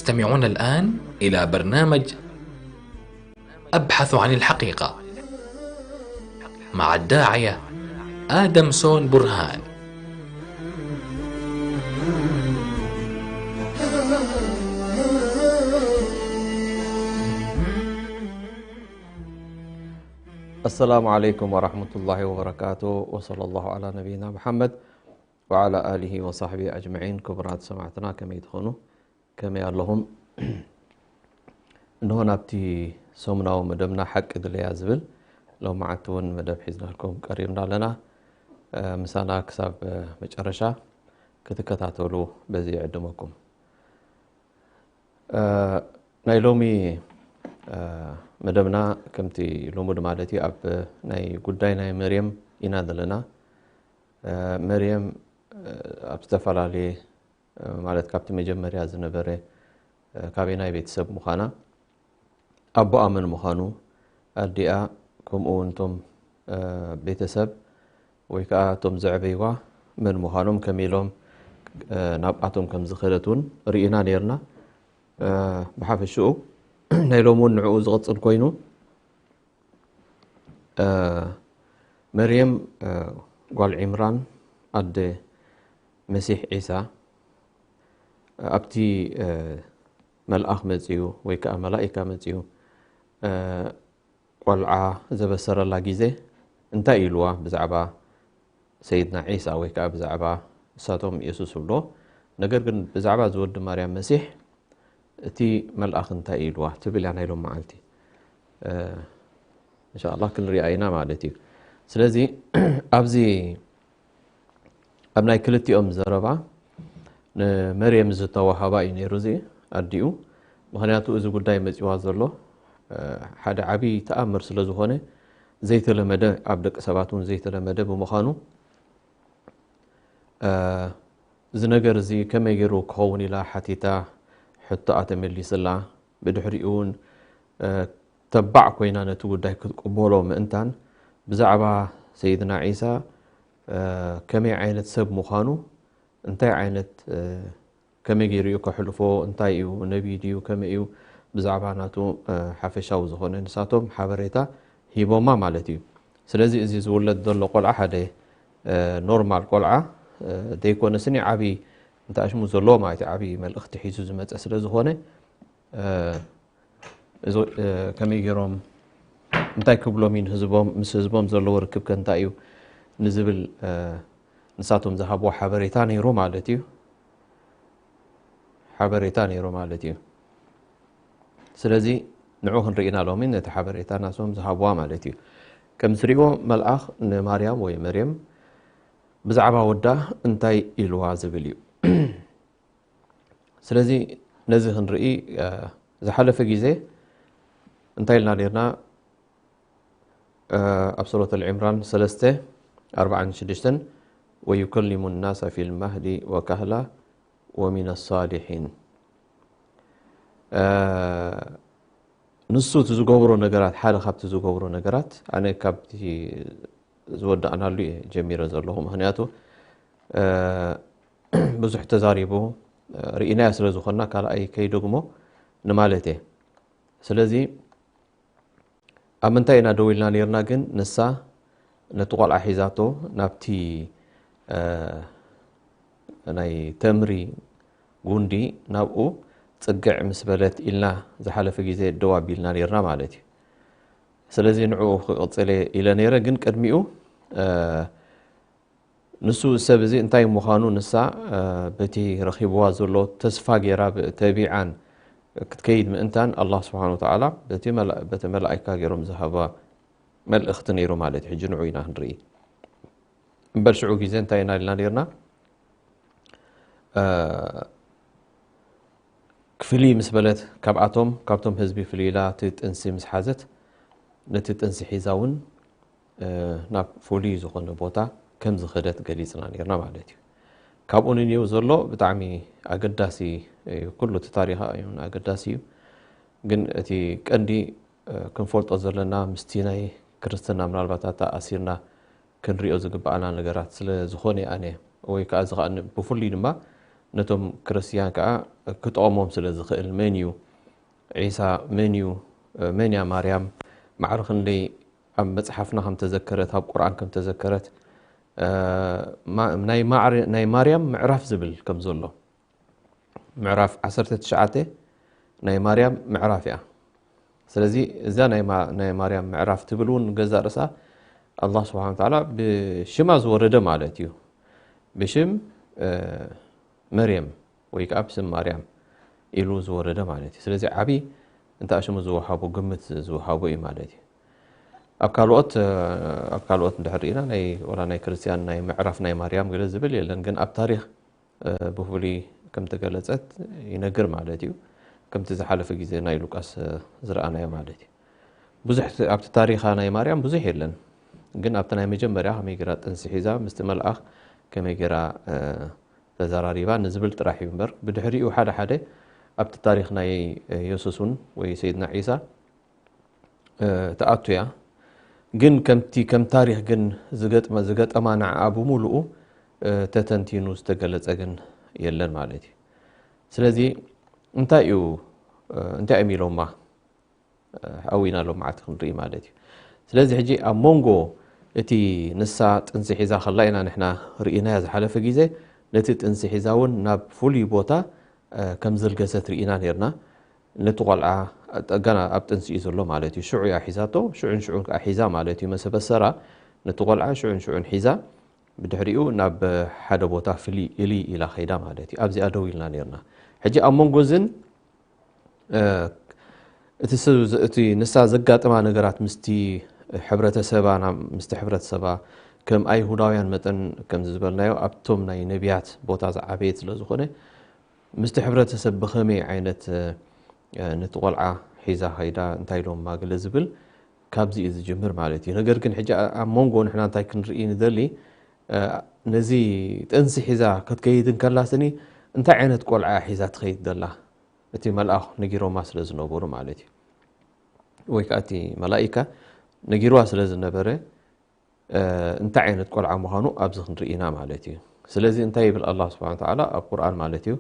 تستمعون الآن إلى برنامج أبحث عن الحقيقة مع الداعية آدم سون برهان. السلام عليكم ورحمة الله وبركاته، وصلى الله على نبينا محمد وعلى آله وصحبه أجمعين. ክቡራት ሰማዕትና ከመይ ትኾኑ? ከመይ ኣለኹም? እንሆ ናብቲ ሰሙናዊ መደብና ሓቂ ድለያ ዝብል ሎማዓንቲ እውን መደብ ሒዝናልኩም ቀሪብና ኣለና። ምሳና ክሳብ መጨረሻ ክትከታተሉ በዚ ይዕድመኩም። ናይ ሎሚ መደብና ከምቲ ልሙድ ማለት እዩ ኣብ ናይ ጉዳይ ናይ መርየም ኢና ዘለና። መርየም ኣብ ዝተፈላለየ ማለት ካብቲ መጀመርያ ዝነበረ ካበናይ ቤተሰብ ምዃና፣ ኣቦኣ መን ምዃኑ፣ ኣዲኣ ከምኡ እውን እቶም ቤተሰብ ወይ ከዓ እቶም ዘዕበይዋ መን ምዃኖም፣ ከመይ ኢሎም ናብኣቶም ከም ዝኸደት እውን ርኢና ነርና። ብሓፈሽኡ ናይ ሎም እውን ንዕኡ ዝቕፅል ኮይኑ፣ መርየም ጓል ዒምራን ኣደ መሲሕ ዒሳ ኣብቲ መልኣኽ መፅዩ ወይ ከዓ መላኢካ መፅዩ ቆልዓ ዘበሰረላ ግዜ እንታይ ኢልዋ ብዛዕባ ሰይድና ዒሳ ወይ ከዓ ብዛዕባ ንሳቶም የሱስ ይብልዎ። ነገር ግን ብዛዕባ ዝወዲ ማርያም መሲሕ እቲ መልኣኽ እንታይ ኢልዋ ትብል እያ ናይ ሎም መዓልቲ። እንሻላ ክንሪኣ ኢና ማለት እዩ። ስለዚ ኣብዚ ኣብ ናይ ክልቲኦም ዘረባ ንመርየም ዝተዋሃባ እዩ ነይሩ እዚ ኣዲኡ። ምክንያቱ እዚ ጉዳይ መፂዋ ዘሎ ሓደ ዓብዪ ተኣምር ስለ ዝኾነ ዘይተለመደ፣ ኣብ ደቂ ሰባት እውን ዘይተለመደ ብምዃኑ እዚ ነገር እዚ ከመይ ገይሩ ክኸውን ኢላ ሓቲታ፣ ሕቶኣ ተመሊስላ። ብድሕሪኡ እውን ተባዕ ኮይና ነቲ ጉዳይ ክትቅበሎ ምእንታን ብዛዕባ ሰይድና ዒሳ ከመይ ዓይነት ሰብ ምዃኑ፣ እንታይ ዓይነት ከመይ ገይሩ እዩ ከሕልፎ፣ እንታይ እዩ ነቢይ ድዩ ከመይ እዩ ብዛዕባ ናቱ ሓፈሻዊ ዝኾነ ንሳቶም ሓበሬታ ሂቦማ ማለት እዩ። ስለዚ እዚ ዝውለድ ዘሎ ቆልዓ ሓደ ኖርማል ቆልዓ ዘይኮነ ስኒ ዓብዪ እንተኣሽሙ ዘለዎ ማለት እዩ። ዓብዪ መልእኽቲ ሒዙ ዝመፀ ስለ ዝኾነ እዚ ከመይ ገይሮም እንታይ ክብሎም እዩ ንህዝቦም፣ ምስ ህዝቦም ዘለዎ ርክብ ከ እንታይ እዩ ንዝብል ንሳቶም ዝሃብዎ ሓበሬታ ነይሩ ማለት እዩ። ሓበሬታ ነይሩ ማለት እዩ። ስለዚ ንዑ ክንርኢ ኢና ሎሚ ነቲ ሓበሬታ ናሶም ዝሃብዋ ማለት እዩ። ከም ትሪእዎ መልኣኽ ንማርያም ወይ መርየም ብዛዕባ ወዳ እንታይ ኢልዋ ዝብል እዩ። ስለዚ ነዚ ክንርኢ ዝሓለፈ ግዜ እንታይ ኢልና ነርና? ኣብ ሱረት ኣልዕምራን ሰለስተ ኣርባዓን ሽዱሽተን ወዩከሊሙ ናሳ ፊል ማህዲ ወካህላ ወሚን ሳሊሒን። ንሱ እቲ ዝገብሮ ነገራት፣ ሓደ ካብቲ ዝገብሮ ነገራት፣ ኣነ ካብቲ ዝወዳእናሉ እየ ጀሚረ ዘለኹ። ምክንያቱ ብዙሕ ተዛሪቡ ርኢናዮ ስለ ዝኾንና ካልኣይ ከይደግሞ ንማለት እየ። ስለዚ ኣብ ምንታይ ኢና ደው ኢልና ነርና? ግን ንሳ ነቲ ቆልዓ ሒዛቶ ናብቲ ናይ ተምሪ ጉንዲ ናብኡ ፅግዕ ምስ በለት ኢልና ዝሓለፈ ግዜ ደው ኣቢልና ነርና ማለት እዩ። ስለዚ ንዕኡ ክቕፅል እየ ኢለ ነይረ፣ ግን ቅድሚኡ ንሱ ሰብ እዚ እንታይ ምዃኑ ንሳ በቲ ረኺብዋ ዘሎ ተስፋ ገይራ ተቢዓን ክትከይድ ምእንታን ኣላህ ስብሓን ወተዓላ በቲ መላእካ ገይሮም ዝሃባ መልእኽቲ ነይሩ ማለት እዩ። ሕጂ ንዑ ኢና ክንርኢ። እምበር ሽዑ ግዜ እንታይ ኢና ኢልና ነርና? ክፍሊ ምስ በለት ካብኣቶም ካብቶም ህዝቢ ፍልይ ኢላ እቲ ጥንሲ ምስ ሓዘት ነቲ ጥንሲ ሒዛ እውን ናብ ፍሉይ ዝኾነ ቦታ ከም ዝኸደት ገሊፅና ነርና ማለት እዩ። ካብኡ ንንየው ዘሎ ብጣዕሚ ኣገዳሲ እዩ። ኩሉ እቲ ታሪኻ እዩ ኣገዳሲ እዩ። ግን እቲ ቀንዲ ክንፈልጦ ዘለና ምስቲ ናይ ክርስትና ምናልባት ኣተኣሲርና ክንሪኦ ዝግባኣና ነገራት ስለ ዝኾነ ኣነ ወይ ከዓ እዚ ከዓ ብፍሉይ ድማ ነቶም ክርስትያን ከዓ ክጠቕሞም ስለ ዝኽእል፣ መን እዩ ዒሳ፣ መን እዩ፣ መን እያ ማርያም፣ ማዕረ ክንደይ ኣብ መጽሓፍና ከም ተዘከረት፣ ኣብ ቁርኣን ከም ተዘከረት፣ እ፣ ማ-፣ ናይ ማዕረ-፣ ናይ ማርያም ምዕራፍ ዝብል ከም ዘሎ፣ ምዕራፍ ዓሰርተ ትሽዓተ ናይ ማርያም ምዕራፍ እያ። ስለዚ እዛ ናይ ማ-፣ ናይ ማርያም ምዕራፍ ትብል እውን ገዛ ርእሳ ኣላህ ስብሓን ወተዓላ ብሽማ ዝወረደ ማለት እዩ። ብሽም፣ እ፣ መርየም ወይ ከዓ ብስም ማርያም ኢሉ ዝወረደ ማለት እዩ። ስለዚ ዓቢ እንታይ ሽሙ ዝወሃቦ፣ ግምት ዝወሃቦ እዩ ማለት እዩ። ኣብ ካልኦት፣ እ፣ ኣብ ካልኦት እንድሕር ርኢና ናይ፣ ወላ ናይ ክርስትያን ናይ ምዕራፍ ናይ ማርያም ገለ ዝብል የለን፣ ግን ኣብ ታሪኽ፣ እ፣ ብፍሉይ ከም ተገለጸት ይነግር ማለት እዩ። ከምቲ ዝሓለፈ ግዜ ናይ ሉቃስ፣ እ፣ ዝረኣናዮ ማለት እዩ። ብዙሕ ት-፣ ኣብቲ ታሪኻ ናይ ማርያም ብዙሕ የለን፣ ግን ኣብቲ ናይ መጀመርያ ከመይ ገይራ ጥንሲ ሒዛ፣ ምስቲ መልኣኽ ከመይ ገይራ፣ እ፣ ተዘራሪባ ንዝብል ጥራሕ እዩ እምበር፣ ብድሕሪኡ ሓደ ሓደ ኣብቲ ታሪኽ ናይ፣ እ፣ የሱስ እውን ወይ ሰይድና ዒሳ፣ እ፣ ትኣቱ እያ። ግን ከምቲ፣ ከም ታሪኽ ግን ዝገጥመ-፣ ዝገጠማ ንዓኣ ብምሉኡ፣ እ፣ ተተንቲኑ ዝተገለጸ ግን የለን ማለት እዩ። ስለዚ እንታይ እዩ፣ እ፣ እንታይ እዮም ኢሎማ? እ፣ ኣዊና ሎም መዓልቲ ክንርኢ ማለት እዩ። ስለዚ ሕጂ ኣብ መንጎ እቲ ንሳ ጥንሲ ሒዛ ከላ ኢና ንሕና ርኢናያ ዝሓለፈ ግዜ፣ ነቲ ጥንሲ ሒዛ እውን ናብ ፍሉይ ቦታ፣ እ፣ ከም ዘልገሰት ርኢና ነርና። ነቲ ቆልዓ፣ እ፣ ገና ኣብ ጥንሲ እዩ ዘሎ ማለት እዩ። ሽዑ እያ ሒዛቶ፣ ሽዑን ሽዑን ከዓ ሒዛ ማለት እዩ። መሰበሰራ ነቲ ቆልዓ ሽዑን ሽዑን ሒዛ፣ ብድሕሪኡ ናብ ሓደ ቦታ ፍልይ ኢሊ ኢላ ከይዳ ማለት እዩ። ኣብዚኣ ደው ኢልና ነርና። ሕጂ ኣብ መንጎ እዝን፣ እ፣ እቲ ስ-፣ እቲ ንሳ ዘጋጠማ ነገራት ምስቲ ሕብረተሰባ፣ ናብ፣ ምስቲ ሕብረተሰባ ከም ኣይሁዳውያን መጠን ከም ዝበልናዮ ኣብቶም ናይ ነቢያት ቦታ ዝዓበየት ስለ ዝኾነ ምስቲ ሕብረተሰብ ብኸመይ ዓይነት፣ እ፣ ነቲ ቆልዓ ሒዛ ከይዳ እንታይ ኢሎም ማግለ ዝብል ካብዚ እዩ ዝጅምር ማለት እዩ። ነገር ግን ሕጂ ኣ-፣ ኣብ መንጎ ንሕና እንታይ ክንርኢ ንደሊ፣ እ፣ ነዚ ጥንሲ ሒዛ ክትከይድ እንከላ ስኒ እንታይ ዓይነት ቆልዓ እያ ሒዛ ትኸይድ ዘላ? እቲ መልኣኽ ነጊሮማ ስለ ዝነበሩ ማለት እዩ። ወይ ከዓ እቲ መላኢካ ነጊርዋ ስለ ዝነበረ፣ እ፣ እንታይ ዓይነት ቆልዓ ምዃኑ ኣብዚ ክንርኢ ኢና ማለት እዩ። ስለዚ እንታይ ይብል ኣላህ ስብሓን ወተዓላ ኣብ ቁርኣን ማለት እዩ፣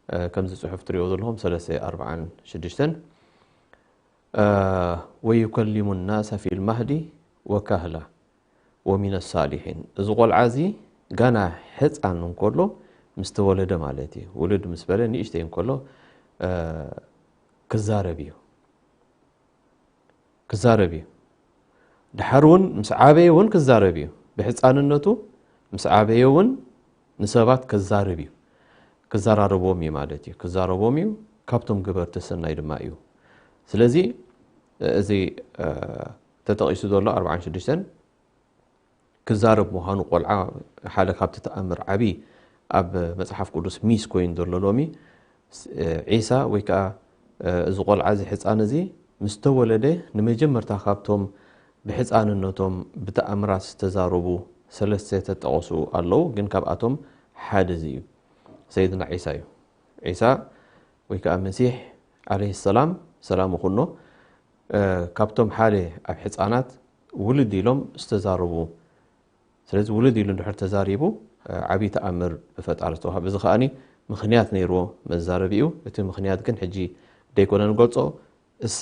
እ፣ ከምዚ ጽሑፍ ትሪኦ ዘለኹም ሰለስተ ኣርብዓን ሽዱሽተን፣ እ፣ "ወዩከሊሙ ናሰ ፊል ማህዲ ወካህላ ወሚነ ሳሊሒን።" እዚ ቆልዓ እዚ ጋና ሕፃን እንከሎ ምስ ተወለደ ማለት እዩ፣ ውልድ ምስ በለ ንእሽተይ እንከሎ፣ እ፣ ክዛረብ እዩ። ክዛረብ እዩ። ድሓር እውን ምስ ዓበየ እውን ክዛረብ እዩ። ብሕፃንነቱ ምስ ዓበየ እውን ንሰባት ክዛረብ እዩ። ክዘራረቦም እዩ ማለት እዩ። ክዛረቦም እዩ፣ ካብቶም ገበርቲ ሰናይ ድማ እዩ። ስለዚ እዚ፣ እ፣ ተጠቒሱ ዘሎ ኣርብዓን ሽዱሽተን ክዛረብ ምዃኑ ቆልዓ ሓደ ካብቲ ተኣምር ዓቢ ኣብ መጽሓፍ ቅዱስ ሚስ ኮይኑ ዘሎ ሎሚ ስ-፣ ዒሳ ወይ ከኣ፣ እ፣ እዚ ቆልዓ እዚ ሕጻን እዚ ምስ ተወለደ ንመጀመርታ ካብቶም ብሕጻንነቶም ብተኣምራት ዝተዛረቡ ሰለስተ ተጠቐሱ ኣለዉ፣ ግን ካብኣቶም ሓደ እዚ እዩ። ሰይድና ዒሳ እዩ። ዒሳ ወይ ከኣ መሲሕ ዓለይሂ ሰላም፣ ሰላም ይኹኖ፣ እ፣ ካብቶም ሓደ ኣብ ሕጻናት ውልድ ኢሎም ዝተዛረቡ፣ ስለዚ ውልድ ኢሉ እንድሕር ተዛሪቡ፣ እ፣ ዓብዪ ተኣምር ብፈጣሪ ዝተዋህበ። እዚ ከኣኒ ምኽንያት ነይርዎ መዛረቢኡ። እቲ ምኽንያት ግን ሕጂ ደይኮነ ንገልጾ። እሳ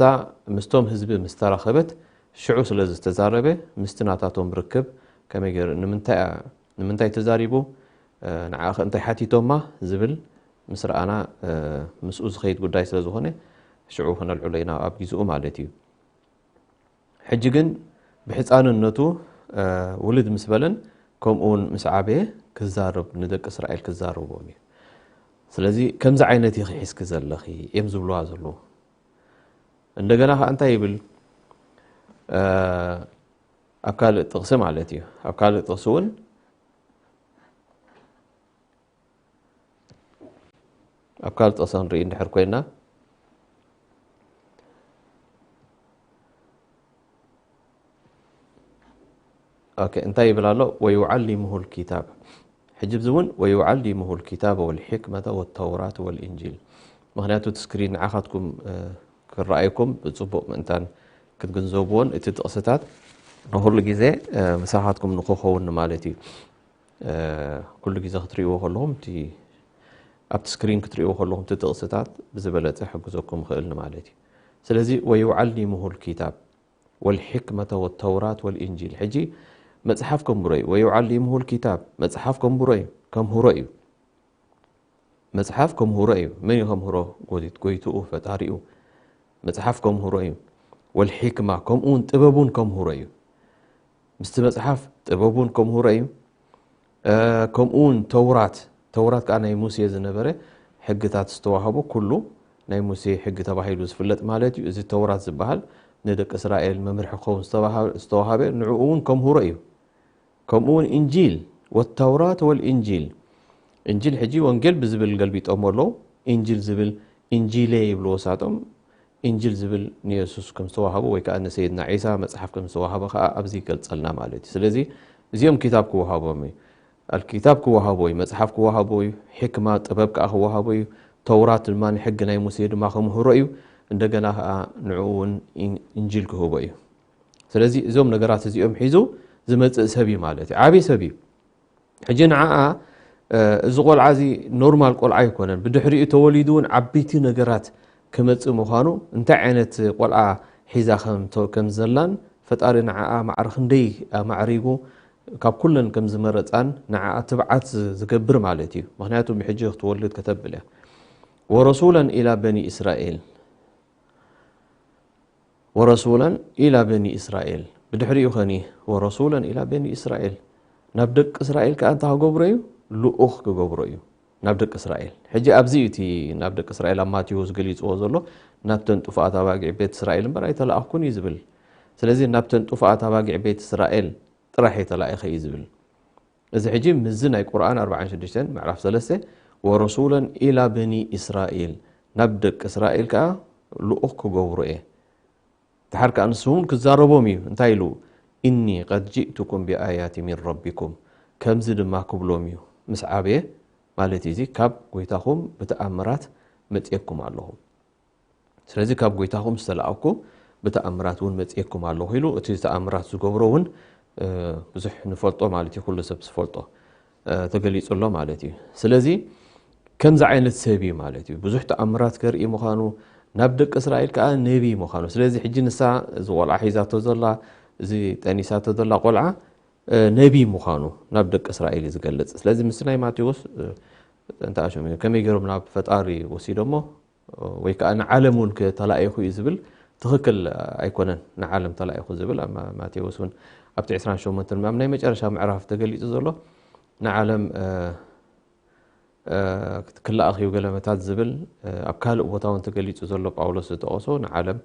ምስቶም ህዝቢ ምስ ተራኸበት፣ ሽዑ ስለ ዝተዛረበ፣ ምስቲ ናታቶም ርክብ ከመይ ገይሩ፣ ንምንታይ፣ ንምንታይ ተዛሪቡ፣ እ፣ ንዓኣ ከ እንታይ ሓቲቶማ ዝብል ምስ ረኣና፣ እ፣ ምስኡ ዝኸይድ ጉዳይ ስለ ዝኾነ፣ ሽዑ ከነልዕሎ ኢና ኣብ ግዜኡ ማለት እዩ። ሕጂ ግን ብሕፃንነቱ፣ እ፣ ውልድ ምስ በለን ከምኡ እውን ምስ ዓበየ ክዛረብ፣ ንደቂ እስራኤል ክዛረቦም እዩ። ስለዚ ከምዚ ዓይነት ኢኺ ሒዝኪ ዘለኺ እዮም ዝብልዋ ዘለዉ። እንደገና ከዓ እንታይ ይብል? እ፣ ኣብ ካልእ ጥቕሲ ማለት እዩ። ኣብ ካልእ ጥቕሲ እውን ኣብ ካልእ ጥቕሲ ክንርኢ እንድሕር ኮይና፣ ኦኬ፣ እንታይ ይብል ኣሎ? "ወዩዓሊሙሁ ልኪታብ." ሕጂ እዚ እውን "ወዩዓሊሙሁ ልኪታበ ወልሕክመተ ወተውራተ ወልእንጂል." ምኽንያቱ እቲ ስክሪን ንዓኻትኩም፣ እ፣ ክረኣየኩም ብጽቡቕ ምእንታን ክትግንዘብዎን እቲ ጥቕስታት ንኹሉ ግዜ፣ እ፣ ምሳኻትኩም ንክኸውን ማለት እዩ። እ፣ ኩሉ ግዜ ክትርእይዎ ከለኹም እቲ ኣብቲ ስክሪን ክትሪእዎ ከለኹም እቲ ጥቕስታት ብዝበለጸ ሕግዘኩም ይኽእል ማለት እዩ። ስለዚ ወዩዓሊሙሁ ልኪታብ ወልሕክመተ ወተውራት ወልኢንጂል። ሕጂ መጽሓፍ ከምህሮ እዩ። ወዩዓሊሙሁ ልኪታብ፣ መጽሓፍ ከምህሮ እዩ፣ ከምህሮ እዩ። መጽሓፍ ከምህሮ እዩ። መን እዩ ከምህሮ? ጎይት-፣ ጎይትኡ፣ ፈጣሪኡ። መጽሓፍ ከምህሮ እዩ። ወልሕክማ፣ ከምኡ እውን ጥበቡን ከምህሮ እዩ። ምስቲ መጽሓፍ ጥበቡን ከምህሮ እዩ። እ፣ ከምኡ እውን ተውራት፣ ተውራት ከኣ ናይ ሙሴ ዝነበረ ሕግታት ዝተዋህቦ፣ ኩሉ ናይ ሙሴ ሕጊ ተባሂሉ ዝፍለጥ ማለት እዩ። እዚ ተውራት ዝበሃል ንደቂ እስራኤል መምርሒ ክኸውን ዝተባሃ-፣ ዝተዋሃበ ንዕኡ እውን ከምህሮ እዩ። ከምኡ እውን እንጂል፣ ወተውራት ወልእንጂል። እንጂል ሕጂ ወንጌል ብዝብል ገልቢጦሞ ኣለዉ። እንጂል ዝብል እንጂሌ ይብልዎ ሳቶም። እንጂል ዝብል ንየሱስ ከም ዝተዋህቦ ወይ ከኣ ንሰይድና ዒሳ መጽሓፍ ከም ዝተዋህቦ ከኣ ኣብዚ ይገልጸልና ማለት እዩ። ስለዚ እዚኦም ኪታብ ክወሃቦም እዩ። ኣልኪታብ ክወሃቦ እዩ፣ መጽሓፍ ክወሃቦ እዩ፣ ሕክማ ጥበብ ከኣ ክወሃቦ እዩ። ተውራት ድማ ንሕጊ ናይ ሙሴ ድማ ክምህሮ እዩ። እንደገና ከኣ ንዕኡ እውን ኢን-፣ እንጂል ክህቦ እዩ። ስለዚ እዞም ነገራት እዚኦም ሒዙ ዝመጽእ ሰብ እዩ ማለት እዩ። ዓቢ ሰብ እዩ። ሕጂ ንዓኣ፣ እ፣ እዚ ቆልዓ እዚ ኖርማል ቆልዓ ኣይኮነን። ብድሕሪኡ ተወሊዱ እውን ዓበይቲ ነገራት ክመጽእ ምዃኑ፣ እንታይ ዓይነት ቆልዓ ሒዛ ከም ተ-፣ ከም ዘላን፣ ፈጣሪ ንዓኣ ማዕረ ክንደይ ኣማዕሪጉ ካብ ኩለን ከም ዝመረጻን ንዓኣ ትብዓት ዝ-፣ ዝገብር ማለት እዩ። ምኽንያቱ ብሕጂ ክትወልድ ከተብል እያ። ወረሱለን ኢላ በኒ እስራኤል፣ ወረሱለን ኢላ በኒ እስራኤል። ብድሕሪኡ ኸኒ ወረሱለን ኢላ በኒ እስራኤል። ናብ ደቂ እስራኤል ከኣ እንታይ ክገብሮ እዩ? ልኡኽ ክገብሮ እዩ። ናብ ደቂ እስራኤል። ሕጂ ኣብዚ እዩ እቲ ናብ ደቂ እስራኤል ኣብ ማቴዎስ ገሊጽዎ ዘሎ፣ ናብተን ጥፉኣት ኣባጊዕ ቤት እስራኤል እምበር ኣይተላእኽኩን እዩ ዝብል። ስለዚ ናብተን ጥፉኣት ኣባጊዕ ቤት እስራኤል ጥራሕ እየ ተላኢኸ እዩ ዝብል። እዚ ሕጂ ምስዚ ናይ ቁርኣን ኣርብዓን ሽዱሽተን ምዕራፍ ሰለስተ፣ ወረሱለን ኢላ በኒ እስራኤል፣ ናብ ደቂ እስራኤል ከኣ ልኡኽ ክገብሮ እየ። ድሓር ከኣ ንሱ እውን ክዛረቦም እዩ። እንታይ ኢሉ? "ኢኒ ቀድ ጅእቱኩም ብኣያቲ ሚን ረቢኩም"፣ ከምዚ ድማ ክብሎም እዩ፣ ምስ ዓበየ ማለት እዩ፣ እዚ ካብ ጎይታኹም ብተኣምራት መጽኤኩም ኣለኹ። ስለዚ ካብ ጎይታኹም ዝተላእኩ ብተኣምራት እውን መጽኤኩም ኣለኹ ኢሉ፣ እቲ ተኣምራት ዝገብሮ እውን፣ እ፣ ብዙሕ ንፈልጦ ማለት እዩ፣ ኩሉ ሰብ ዝፈልጦ፣ እ፣ ተገሊጹ ኣሎ ማለት እዩ። ስለዚ ከምዚ ዓይነት ሰብ እዩ ማለት እዩ። ብዙሕ ተኣምራት ከርኢ ምዃኑ፣ ናብ ደቂ እስራኤል ከኣ ነቢይ ምዃኑ። ስለዚ ሕጂ ንሳ እዚ ቆልዓ ሒዛቶ ዘላ፣ እዚ ጠኒሳቶ ዘላ ቆልዓ፣ እ፣ ነቢይ ምዃኑ ናብ ደቂ እስራኤል እዩ ዝገልጽ። ስለዚ ምስ ናይ ማቴዎስ፣ እ፣ እንታይ ኣሸም እዩ? ከመይ ገይሮም ናብ ፈጣሪ ወሲዶሞ? ወይ ከኣ ንዓለም እውን ተላኢኹ እዩ ዝብል ትኽክል ኣይኮነን። ንዓለም ተላኢኹ ዝብል ኣብ ማ-፣ ማቴዎስ እውን ኣብቲ ዕስራን ሸሞንተን ኣብ ናይ መጨረሻ ምዕራፍ ተገሊጹ ዘሎ ንዓለም፣ እ፣ እ፣ ክት-፣ ክለኣኽ እዩ ገለ መታት ዝብል፣ እ፣ ኣብ ካልእ ቦታ እውን ተገሊጹ ዘሎ ጳውሎስ ዝጠቐሶ ንዓለም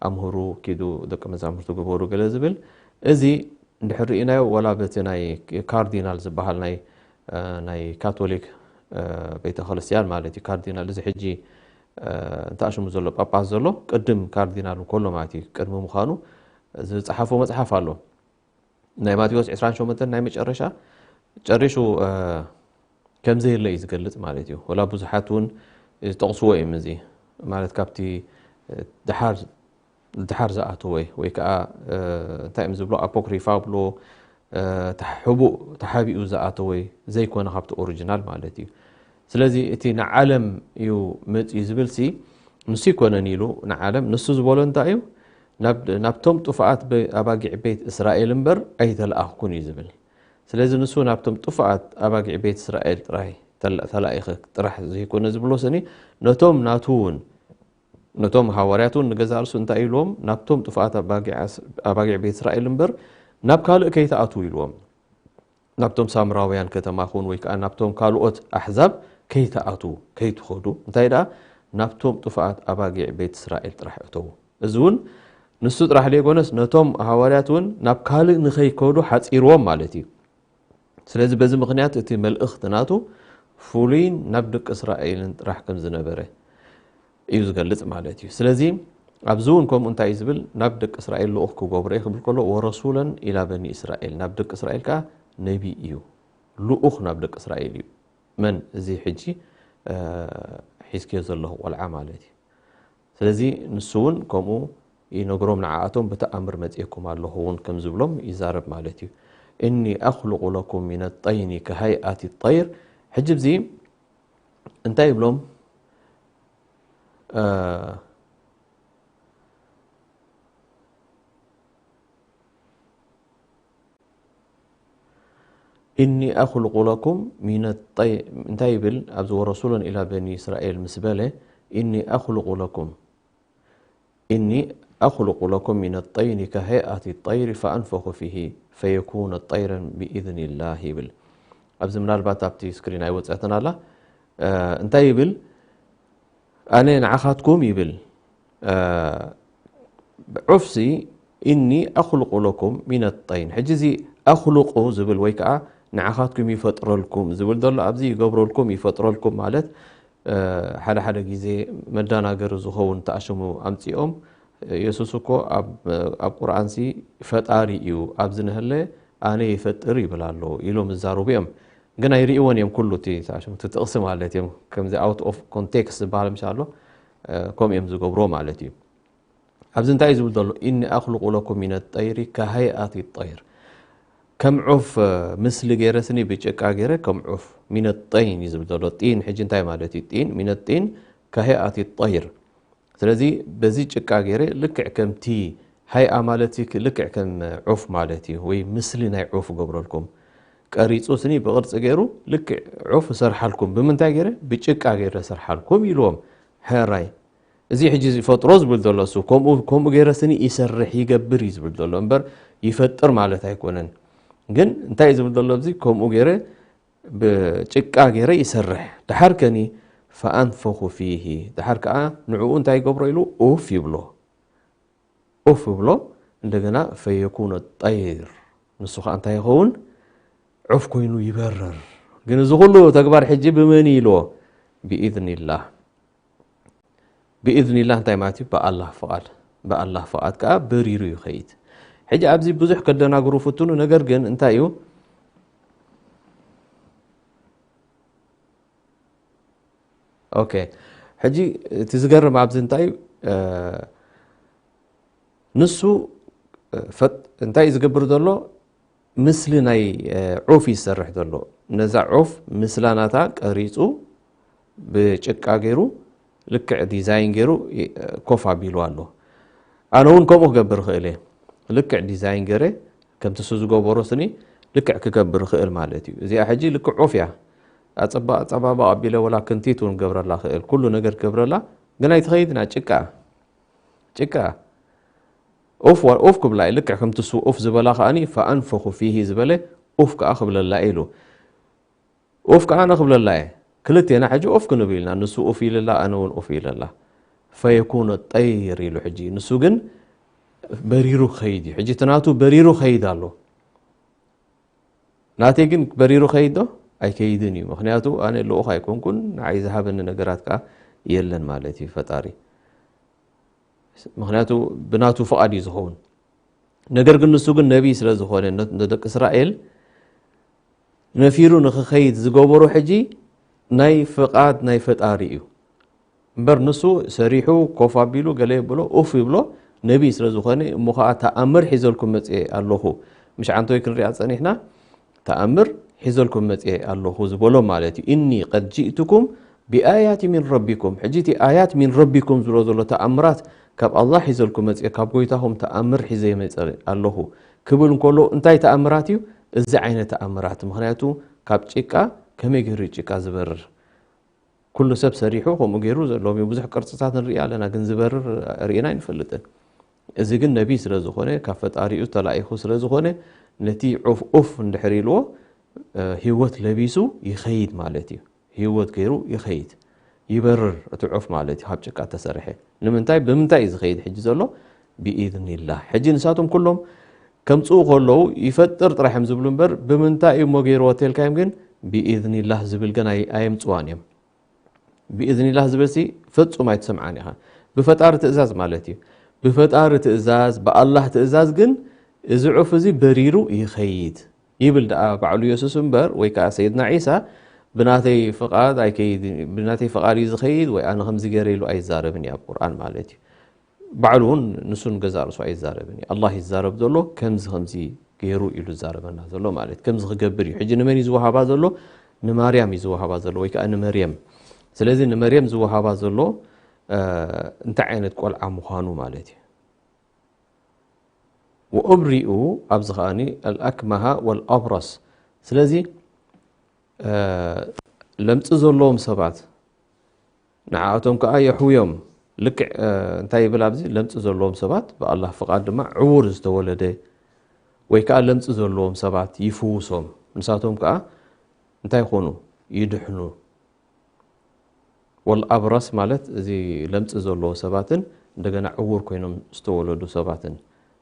ኣምህሩ፣ ኪዱ ደቂ መዛሙርቱ ግበሩ ገለ ዝብል። እዚ እንድሕር ርኢናዮ፣ ዋላ በቲ ናይ ካርዲናል ዝበሃል ናይ፣ እ፣ ናይ ካቶሊክ፣ እ፣ ቤተ ክርስቲያን ማለት እዩ። ካርዲናል እዚ ሕጂ፣ እ፣ እንተኣሽሙ ዘሎ ጳጳስ ዘሎ ቅድም ካርዲናል እንከሎ ማለት እዩ፣ ቅድሚ ምዃኑ ዝጸሓፎ መጽሓፍ ኣሎ። ናይ ማቴዎስ ዕስራን ሸሞንተን ናይ መጨረሻ ጨሪሹ፣ እ፣ ከም ዘየለ እዩ ዝገልጽ ማለት እዩ። ወላ ብዙሓት እውን ዝጠቕስዎ እዮም። እዚ ማለት ካብቲ፣ እ፣ ድሓር፣ ድሓር ዝኣተወ ወይ ከኣ፣ እ፣ እንታይ እዮም ዝብሎ? ኣፖክሪፋ ብሎ፣ እ፣ ተሕ-፣ ሕቡእ ተሓቢኡ ዝኣተወ ዘይኮነ ካብቲ ኦሪጂናል ማለት እዩ። ስለዚ እቲ ንዓለም እዩ መጽዩ ዝብልሲ ንሱ ይኮነን ኢሉ ንዓለም፣ ንሱ ዝበሎ እንታይ እዩ? ናብ፣ ናብቶም ጥፉኣት በ-፣ ኣባጊዕ ቤት እስራኤል እምበር ኣይተለኣኽኩን እዩ ዝብል። ስለዚ ንሱ ናብቶም ጥፉኣት ኣባጊዕ ቤት እስራኤል ጥራይ ተላ-፣ ተላኢኸ ጥራሕ ዘይኮነ ዝብሎ ስኒ፣ ነቶም ናቱ እውን፣ ነቶም ሃዋርያት እውን ንገዛእ ርእሱ እንታይ ኢልዎም? ናብቶም ጥፉኣት ኣባጊዕ ኣስ-፣ ኣባጊዕ ቤት እስራኤል እምበር ናብ ካልእ ከይትኣትዉ ኢልዎም። ናብቶም ሳምራውያን ከተማ ኹን ወይ ከኣ ናብቶም ካልኦት ኣሕዛብ ከይትኣትዉ፣ ከይትኸዱ፣ እንታይ ደኣ ናብቶም ጥፉኣት ኣባጊዕ ቤት እስራኤል ጥራሕ እተዉ። እዚ እውን ንሱ ጥራሕ ዘይኮነስ ነቶም ሃዋርያት እውን ናብ ካልእ ንኸይከዱ ሓጺርዎም ማለት እዩ። ስለዚ በዚ ምኽንያት እቲ መልእኽቲ ናቱ ፍሉይን ናብ ደቂ እስራኤልን ጥራሕ ከም ዝነበረ እዩ ዝገልጽ ማለት እዩ። ስለዚ ኣብዚ እውን ከምኡ እንታይ እዩ ዝብል? ናብ ደቂ እስራኤል ልኡኽ ክገብሮ እየ ክብል ከሎ፣ "ወረሱለን ኢላ በኒ እስራኤል"፣ ናብ ደቂ እስራኤል ከኣ ነቢ እዩ፣ ልኡኽ ናብ ደቂ እስራኤል እዩ። መን? እዚ ሕጂ፣ እ፣ ሒዝክዮ ዘለኹ ቆልዓ ማለት እዩ። ስለዚ ንሱ እውን ከምኡ ይነግሮም፣ ንዓኣቶም ብተኣምር መጺኤኩም ኣለኹ እውን ከም ዝብሎም ይዛረብ ማለት እዩ። "እኒ ኣኽሉቁ ለኩም ሚነ ጠይኒ ከሃይኣቲ ጠይር"። ሕጂ እዚ እንታይ ይብሎም? إني أخلق لكم من الطير، እንታይ ይብል ኣብዚ ورسولا إلى بني إسرائيل ምስ በለ إني أخلق لكم إني أخلق لكم من الطين كهيئة الطير فأنفخ فيه فيكون طيرا بإذن الله ይብል። ኣብዚ ምናልባት ኣብቲ ስክሪን ኣይወፀትን ኣላ። እንታይ ይብል? ኣነ ንዓኻትኩም ይብል ዑፍሲ إني أخلق لكم من الطين። ሕጂ እዚ أخلق ዝብል ወይ ከዓ ንዓኻትኩም ይፈጥረልኩም ዝብል ዘሎ ኣብዚ ይገብረልኩም ይፈጥረልኩም ማለት ሓደ ሓደ ግዜ መዳናገሪ ዝኸውን ተኣሽሙ ኣምፂኦም የሱስ እኮ ኣብ ቁርኣንሲ ፈጣሪ እዩ ኣብዚ ንህለ ኣነ ይፈጥር ይብል ኣሎ ኢሎም ይዛረቡ እዮም። ግን ኣይርእይዎን እዮም ኩሉ እቲ ተኣሽሙ እቲ ጥቕሲ ማለት እዮም። ከምዚ out of context ዝበሃል ምሽ ኣሎ ከምኡ እዮም ዝገብሮ ማለት እዩ። ኣብዚ እንታይ እዩ ዝብል ዘሎ? إني أخلق لكم من الطير كهيئة الطير። ከም ዑፍ ምስሊ ገይረ ስኒ ብጭቃ ገይረ ከም ዑፍ من الطين እዩ ዝብል ዘሎ። ጢን ሕጂ እንታይ ማለት እዩ? ጢን من الطين كهيئة الطير። ስለዚ በዚ ጭቃ ገይረ ልክዕ ከምቲ ሃይኣ ማለት ልክዕ ከም ዑፍ ማለት እዩ ወይ ምስሊ ናይ ዑፍ ገብረልኩም ቀሪፁ ስኒ ብቅርፂ ገይሩ ልክዕ ዑፍ ሰርሓልኩም። ብምንታይ ገይረ? ብጭቃ ገይረ ሰርሓልኩም ኢልዎም። ሕራይ እዚ ሕጂ ዝፈጥሮ ዝብል ዘሎ እሱ ከምኡ ከምኡ ገይረ ስኒ ይሰርሕ ይገብር እዩ ዝብል ዘሎ እምበር ይፈጥር ማለት ኣይኮነን። ግን እንታይ እዩ ዝብል ዘሎ ኣብዚ ከምኡ ገይረ ብጭቃ ገይረ ይሰርሕ ድሓር ከኒ فأنفخ فيه ድሓር ከዓ ንዕኡ እንታይ ይገብሮ ኢሉ ኡፍ ይብሎ። ኡፍ ይብሎ እንደገና فيكون طير ንሱ ከዓ እንታይ ይኸውን? ዑፍ ኮይኑ ይበርር። ግን እዚ ኩሉ ተግባር ሕጂ ብመን ኢልዎ? بإذن الله። بإذن الله እንታይ ማለት እዩ? ብኣላህ ፍቓድ። ብኣላህ ፍቓድ ከዓ በሪሩ ይኸይድ። ሕጂ ኣብዚ ብዙሕ ከደናግሩ ፍትኑ ነገር ግን እንታይ እዩ? ኦኬ ሕጂ እቲ ዝገርም ኣብዚ እንታይ እዩ? ንሱ እንታይ እዩ ዝገብር ዘሎ? ምስሊ ናይ ዑፍ ይሰርሕ ዘሎ። ነዛ ዑፍ ምስላ ናታ ቀሪፁ ብጭቃ ገይሩ ልክዕ ዲዛይን ገይሩ ኮፍ ኣቢሉ ኣሎ። ኣነ እውን ከምኡ ክገብር እኽእል እየ። ልክዕ ዲዛይን ገይረ ከምቲ እሱ ዝገበሮ ስኒ ልክዕ ክገብር እኽእል ማለት እዩ። እዚኣ ሕጂ ልክዕ ዑፍ እያ። ኣፀባባቕ ኣቢለ ወላ ክንቲት እውን ገብረላ እኽእል ኩሉ ነገር ገብረላ ግን ኣይትኸይድና ጭቃ ጭቃ ኡፍ ኡፍ ክብላ እዩ። ልክዕ ከምቲ እሱ ኡፍ ዝበላ ከዓኒ ፈኣንፈኹ ፊሂ ዝበለ ኡፍ ከዓ ክብለላ ኢሉ። ኡፍ ከዓ ኣነ ክብለላ እየ። ክልቴና ሕጂ ኡፍ ክንብል ኢና። ንሱ ኡፍ ኢልላ ኣነ እውን ኡፍ ኢልላ። ፈየኩነ ጠይር ኢሉ ሕጂ ንሱ ግን በሪሩ ክኸይድ እዩ። ሕጂ እቲ ናቱ በሪሩ ክኸይድ ኣሎ። ናተይ ግን በሪሩ ከይድ ዶ ኣይከይድን እዩ። ምክንያቱ ኣነ ልኡኽ ኣይኮንኩን ንዓይ ዝሃበኒ ነገራት ከዓ የለን ማለት እዩ ፈጣሪ። ምክንያቱ ብናቱ ፍቓድ እዩ ዝኸውን። ነገር ግን ንሱ ግን ነቢይ ስለ ዝኾነ ንደቂ እስራኤል ነፊሩ ንክኸይድ ዝገበሮ ሕጂ ናይ ፍቓድ ናይ ፈጣሪ እዩ እምበር ንሱ ሰሪሑ ኮፍ ኣቢሉ ገለ የብሎ ኡፍ ይብሎ ነቢይ ስለ ዝኾነ እሞ ከዓ ተኣምር ሒዘልኩም መፅኤ ኣለኹ። ምሽ ዓንተወይ ክንሪኣ ፀኒሕና ተኣምር ሒዘልኩም መፅኤ ኣለኹ ዝበሎ ማለት እዩ። እኒ ቀድ ጅእትኩም ብኣያት ሚን ረቢኩም። ሕጂ እቲ ኣያት ሚን ረቢኩም ዝብሎ ዘሎ ተኣምራት ካብ ኣላህ ሒዘልኩም መፅኤ ካብ ጎይታኹም ተኣምር ሒዘ መፀ ኣለኹ ክብል እንከሎ እንታይ ተኣምራት እዩ? እዚ ዓይነት ተኣምራት ምክንያቱ ካብ ጭቃ ከመይ ገይሩ ጭቃ ዝበርር? ኩሉ ሰብ ሰሪሑ ከምኡ ገይሩ ሎሚ ብዙሕ ቅርፅታት ንርኢ ኣለና ግን ዝበርር ርኢና ኣይንፈልጥን። እዚ ግን ነቢይ ስለ ዝኾነ ካብ ፈጣሪኡ ተላኢኹ ስለ ዝኾነ ነቲ ዑፍ ኡፍ እንድሕር ኢልዎ ህይወት ለቢሱ ይኸይድ ማለት እዩ። ህይወት ገይሩ ይኸይድ ይበርር እቲ ዑፍ ማለት እዩ ካብ ጭቃ ተሰርሐ። ንምንታይ ብምንታይ እዩ ዝኸይድ ሕጂ ዘሎ? ብኢዝኒላህ። ሕጂ ንሳቶም ኩሎም ከምፅኡ ከለዉ ይፈጥር ጥራሕ እዮም ዝብሉ እምበር ብምንታይ እዩ እሞ ገይርዎ ተልካዮም ግን ብኢዝኒላህ ዝብል ግን ኣየምፅዋን እዮም። ብኢዝኒላህ ዝብል ሲ ፈፁም ኣይትሰምዓን ኢኻ። ብፈጣሪ ትእዛዝ ማለት እዩ። ብፈጣሪ ትእዛዝ ብኣላህ ትእዛዝ ግን እዚ ዑፍ እዚ በሪሩ ይኸይድ ይብል ደኣ ባዕሉ የሱስ እምበር ወይ ከዓ ሰይድና ዒሳ ብናተይ ፍቓድ ኣይከይድ ብናተይ ፍቓድ እዩ ዝኸይድ ወይ ኣነ ከምዚ ገይረ ኢሉ ኣይዛረብን እዩ ኣብ ቁርኣን ማለት እዩ። ባዕሉ እውን ንሱ ንገዛእ ርእሱ ኣይዛረብን እዩ። ኣላህ ይዛረብ ዘሎ ከምዚ ከምዚ ገይሩ ኢሉ ዝዛረበና ዘሎ ማለት ከምዚ ክገብር እዩ። ሕጂ ንመን እዩ ዝወሃባ ዘሎ? ንማርያም እዩ ዝወሃባ ዘሎ ወይ ከዓ ንመርየም። ስለዚ ንመርየም ዝወሃባ ዘሎ እንታይ ዓይነት ቆልዓ ምዃኑ ማለት እዩ። ወኡብሪኡ ኣብዚ ከኣኒ ኣልኣክመሃ ወልኣብረስ። ስለዚ ለምፂ ዘለዎም ሰባት ንዓኣቶም ከዓ የሕውዮም። ልክዕ እንታይ ይብል ኣብዚ? ለምፂ ዘለዎም ሰባት ብኣላህ ፍቓድ ድማ ዕውር ዝተወለደ ወይ ከዓ ለምፂ ዘለዎም ሰባት ይፍውሶም። ንሳቶም ከዓ እንታይ ይኾኑ? ይድሕኑ። ወልኣብረስ ማለት እዚ ለምፂ ዘለዎ ሰባትን እንደገና ዕውር ኮይኖም ዝተወለዱ ሰባትን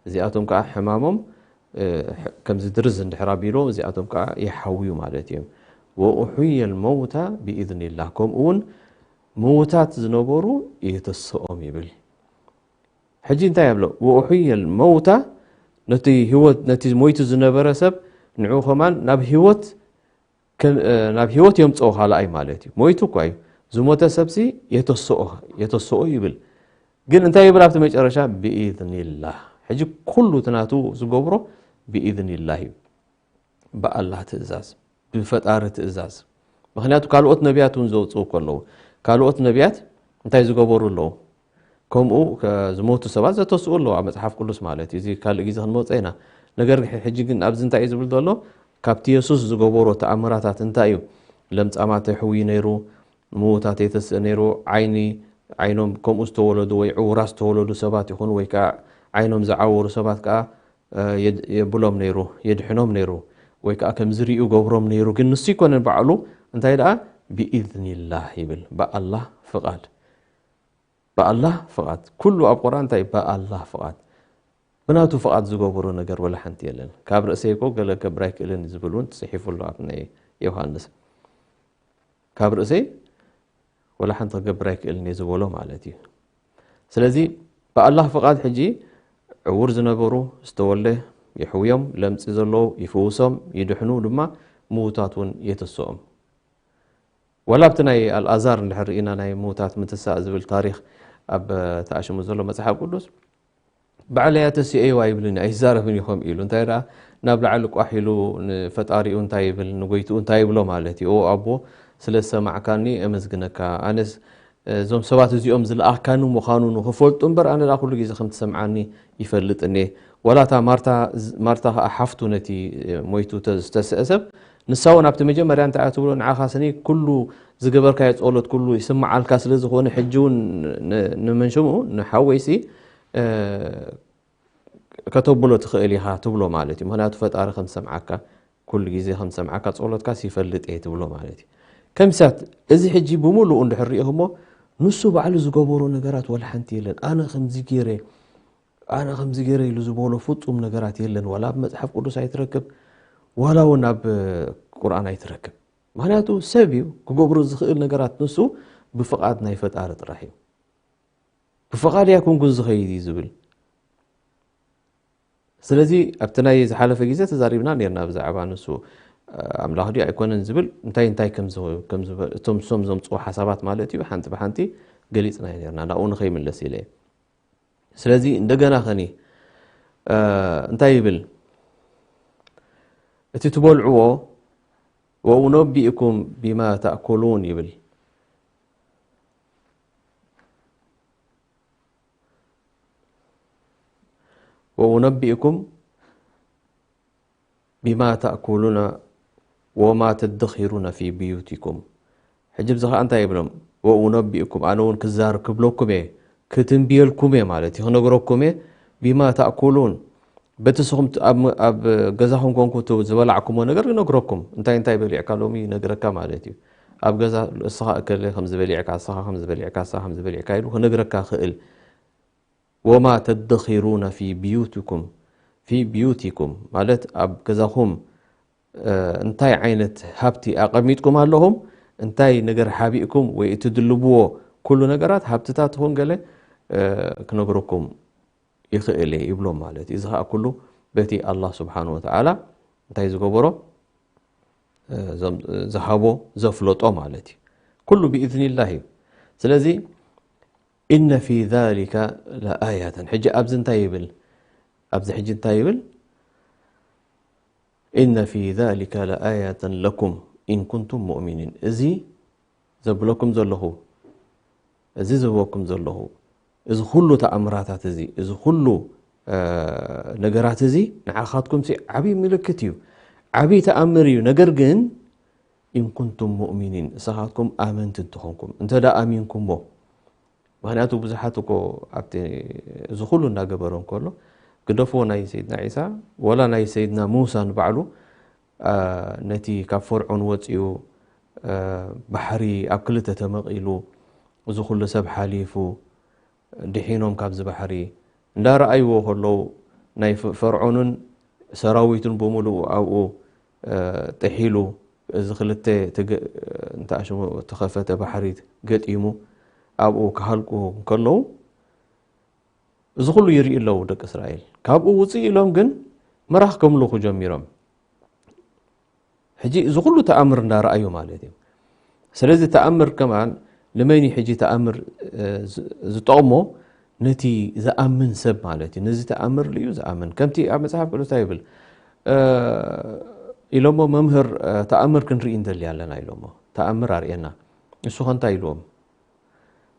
እዚኣቶም ከዓ ሕማሞም ከምዚ ድርዝ እንድሕር ኣቢሎ እዚኣቶም ከዓ ይሓውዩ ማለት እዮም። ወኡሕየ ልመውታ ብኢዝኒላህ፣ ከምኡ እውን ምውታት ዝነበሩ የተስኦም ይብል። ሕጂ እንታይ የብሎ? ወኡሕየ ልመውታ፣ ነቲ ህይወት ነቲ ሞይቱ ዝነበረ ሰብ ንዑ ከማን ናብ ህይወት ናብ ህይወት የምፅኦ ካልኣይ ማለት እዩ። ሞይቱ እኳ እዩ ዝሞተ ሰብሲ የተስኦ ይብል። ግን እንታይ ይብል ኣብቲ መጨረሻ? ብኢዝኒላህ። ሕጂ ኩሉ እቲ ናቱ ዝገብሮ ብኢዝኒላህ እዩ። ብኣላህ ትእዛዝ፣ ብፈጣሪ ትእዛዝ። ምክንያቱ ካልኦት ነቢያት እውን ዘውፅኡ ከለዉ ካልኦት ነቢያት እንታይ ዝገበሩ ኣለዉ? ከምኡ ዝሞቱ ሰባት ዘተስኡ ኣለዉ ኣብ መፅሓፍ ቅዱስ ማለት እዩ። እዚ ካልእ ግዜ ክንመፀ ኢና። ነገር ሕጂ ግን ኣብዚ እንታይ እዩ ዝብል ዘሎ? ካብቲ የሱስ ዝገበሮ ተኣምራታት እንታይ እዩ? ለምፃማት የሕውይ ነይሩ፣ ምዉታት የተስእ ነይሩ፣ ዓይኒ ዓይኖም ከምኡ ዝተወለዱ ወይ ዕውራት ዝተወለዱ ሰባት ይኹኑ ወይ ከዓ ዓይኖም ዝዓወሩ ሰባት ከዓ የብሎም ነይሩ፣ የድሕኖም ነይሩ፣ ወይ ከዓ ከም ዝርእዩ ገብሮም ነይሩ። ግን ንሱ ይኮነን ባዕሉ እንታይ ደኣ ብኢዝኒላህ ይብል፣ ብኣላህ ፍቓድ። ብኣላህ ፍቓድ። ኩሉ ኣብ ቁርኣን እንታይ ብኣላህ ፍቓድ። ብናቱ ፍቓድ ዝገብሮ ነገር ወላ ሓንቲ የለን። ካብ ርእሰይ እኮ ገለ ገብር ኣይክእልን ዝብል እውን ተፅሒፉ ኣሎ ኣብ ናይ ዮሃንስ። ካብ ርእሰይ ወላ ሓንቲ ክገብር ኣይክእልን እየ ዝበሎ ማለት እዩ። ስለዚ ብኣላህ ፍቓድ ሕጂ ዕውር ዝነበሩ ዝተወልደ ይሕውዮም፣ ለምፂ ዘለዉ ይፍውሶም፣ ይድሕኑ ድማ ምዉታት እውን የተስኦም። ወላ ኣብቲ ናይ ኣልኣዛር እንድሕር ርኢና ናይ ምዉታት ምትሳእ ዝብል ታሪኽ ኣብ ተኣሽሙ ዘሎ መፅሓፍ ቅዱስ ባዕለይ ኣተሲኤዋ ይብልኒ ኣይዛረብን እዩ ከምኡ ኢሉ እንታይ ደኣ ናብ ላዕሊ ቋሕ ኢሉ ንፈጣሪኡ እንታይ ይብል ንጎይትኡ እንታይ ይብሎ ማለት እዩ። ኦ ኣቦ ስለ ዝሰማዕካኒ እመስግነካ ኣነስ እዞም ሰባት እዚኦም ዝለኣኽካኒ ምዃኑ ንኽፈልጡ እምበር ኣነ ደኣ ኩሉ ግዜ ከም ትሰምዓኒ ይፈልጥን እየ። ዋላ እታ ማርታ ማርታ ኸኣ ሓፍቱ ነቲ ሞይቱ ዝተስአ ሰብ ንሳ እውን ኣብቲ መጀመርያ እንታይ እያ ትብሎ ንዓኻ ስኒ ኩሉ ዝገበርካዮ ጸሎት ኩሉ ይስምዓልካ ስለ ዝኾነ ሕጂ እውን ንመንሽምኡ ንሓወይሲ ከተብሎ ትኽእል ኢኻ ትብሎ ማለት እዩ። ምክንያቱ ፈጣሪ ከም ዝሰምዓካ ኩሉ ግዜ ከም ዝሰምዓካ ጸሎትካስ ይፈልጥ እየ ትብሎ ማለት እዩ። ከምሳት እዚ ሕጂ ብምሉኡ እንድሕር ሪኢኹሞ ንሱ ባዕሉ ዝገበሮ ነገራት ወላ ሓንቲ የለን። ኣነ ከምዚ ገይረ ኣነ ከምዚ ገይረ ኢሉ ዝበሎ ፍጹም ነገራት የለን። ዋላ ኣብ መጽሓፍ ቅዱስ ኣይትረክብ፣ ዋላ እውን ኣብ ቁርኣን ኣይትረክብ። ምክንያቱ ሰብ እዩ ክገብሮ ዝኽእል ነገራት ንሱ ብፍቓድ ናይ ፈጣሪ ጥራሕ እዩ። ብፍቓድ እያ ኩንኩን ዝኸይድ እዩ ዝብል። ስለዚ ኣብቲ ናይ ዝሓለፈ ግዜ ተዛሪብና ነርና ብዛዕባ ንሱ ኣምላኽ ድዩ ኣይኮነን ዝብል እንታይ እንታይ እቶም ሶም ዘምፅኡ ሓሳባት ማለት እዩ ሓንቲ ብሓንቲ ገሊፅና ነርና ናብኡ ንኸይምለስ ኢለ እየ። ስለዚ እንደገና ኸኒ እንታይ ይብል እቲ ትበልዕዎ ወኡነቢእኩም ቢማ ተእኩሉን ይብል። ወኡነቢእኩም ቢማ ተእኩሉና ወማ ተደኺሩና ፊ ብዩቲኩም። ሕጂ ብዚ ኸዓ እንታይ ይብሎም? ወኡነቢእኩም ኣነ እውን ክዛር ክብለኩም እየ ክትንብየልኩም እየ ማለት እዩ ክነግረኩም እየ ቢማ ተእኩሉን በቲ ስኹም ኣብ ገዛኹም ኮንኩ ዝበላዕኩሞ ነገር ይነግረኩም እንታይ እንታይ በሊዕካ ሎሚ ይነግረካ ማለት እዩ ኣብ ገዛ እስኻ እከለ ከም ዝበሊዕካ እስኻ ከም ዝበሊዕካ እስኻ ከም ዝበሊዕካ ኢሉ ክነግረካ ክእል ወማ ተደኺሩና ፊ ብዩቲኩም ፊ ብዩቲኩም ማለት ኣብ ገዛኹም እንታይ ዓይነት ሃብቲ ኣቐሚጥኩም ኣለኹም እንታይ ነገር ሓቢእኩም ወይ እትድልብዎ ኩሉ ነገራት ሃብትታትኹም ገለ ክነግረኩም ይኽእል እየ ይብሎም ማለት እዩ። እዚ ከዓ ኩሉ በቲ ኣላህ ስብሓን ወተዓላ እንታይ ዝገበሮ ዝሃቦ ዘፍለጦ ማለት እዩ። ኩሉ ብኢዝኒላህ እዩ። ስለዚ ኢነ ፊ ዛሊከ ለኣያተን ሕጂ ኣብዚ እንታይ ይብል ኣብዚ ሕጂ እንታይ ይብል ኢነ ፊ ዛሊከ ለኣያተን ለኩም ኢን ኩንቱም ሙእሚኒን እዚ ዘብለኩም ዘለኹ፣ እዚ ዝህበኩም ዘለኹ፣ እዚ ኩሉ ተኣምራታት እዚ፣ እዚ ኩሉ፣ እ፣ ነገራት እዚ ንዓኻትኩም ሲ ዓብዪ ምልክት እዩ። ዓብዪ ተኣምር እዩ። ነገር ግን፣ "ኢን ኩንቱም ሙእሚኒን"፣ ንስኻትኩም ኣመንቲ እንተኾንኩም፣ እንተ ደኣ ኣሚንኩሞ። ምኽንያቱ ብዙሓት እኮ ኣብቲ፣ እዚ ኩሉ እናገበረ እንከሎ፣ ግደፍዎ ናይ ሰይድና ዒሳ፣ ወላ ናይ ሰይድና ሙሳ ንባዕሉ፣ እ፣ ነቲ ካብ ፈርዖን ወፂኡ፣ እ፣ ባሕሪ ኣብ ክልተ ተመቒሉ፣ እዚ ኩሉ ሰብ ሓሊፉ፣ ድሒኖም ካብዚ ባሕሪ እንዳረኣይዎ ከለዉ፣ ናይ ፈ-፣ ፈርዖንን ሰራዊቱን ብምሉኡ ኣብኡ፣ እ፣ ጥሒሉ፣ እዚ ክልተ ትግ-፣ እንተ ኣሽሙ ተኸፈተ ባሕሪ ገጢሙ፣ ኣብኡ ክሃልቁ እንከለዉ፣ እዚ ኩሉ ይርእዩ ኣለዉ ደቂ እስራኤል። ካብኡ ውፅእ ኢሎም ግን ምራኽ ከምልኹ ጀሚሮም። ሕጂ እዚ ኩሉ ተኣምር እንዳረኣዩ ማለት እዩ። ስለዚ ተኣምር ከማን ንመን እዩ ሕጂ ተኣምር፣ እ፣ ዝ-፣ ዝጠቕሞ? ነቲ ዝኣምን ሰብ ማለት እዩ። ነዚ ተኣምር ርእዩ ዝኣምን። ከምቲ ኣብ መጽሓፍ ቅዱስ እንታይ ይብል? እ፣ ኢሎሞ፣ "መምህር፣ እ፣ ተኣምር ክንርኢ እንደሊ ኣለና" ኢሎሞ። "ተኣምር ኣርእየና።" ንሱ ኸ እንታይ ኢልዎም?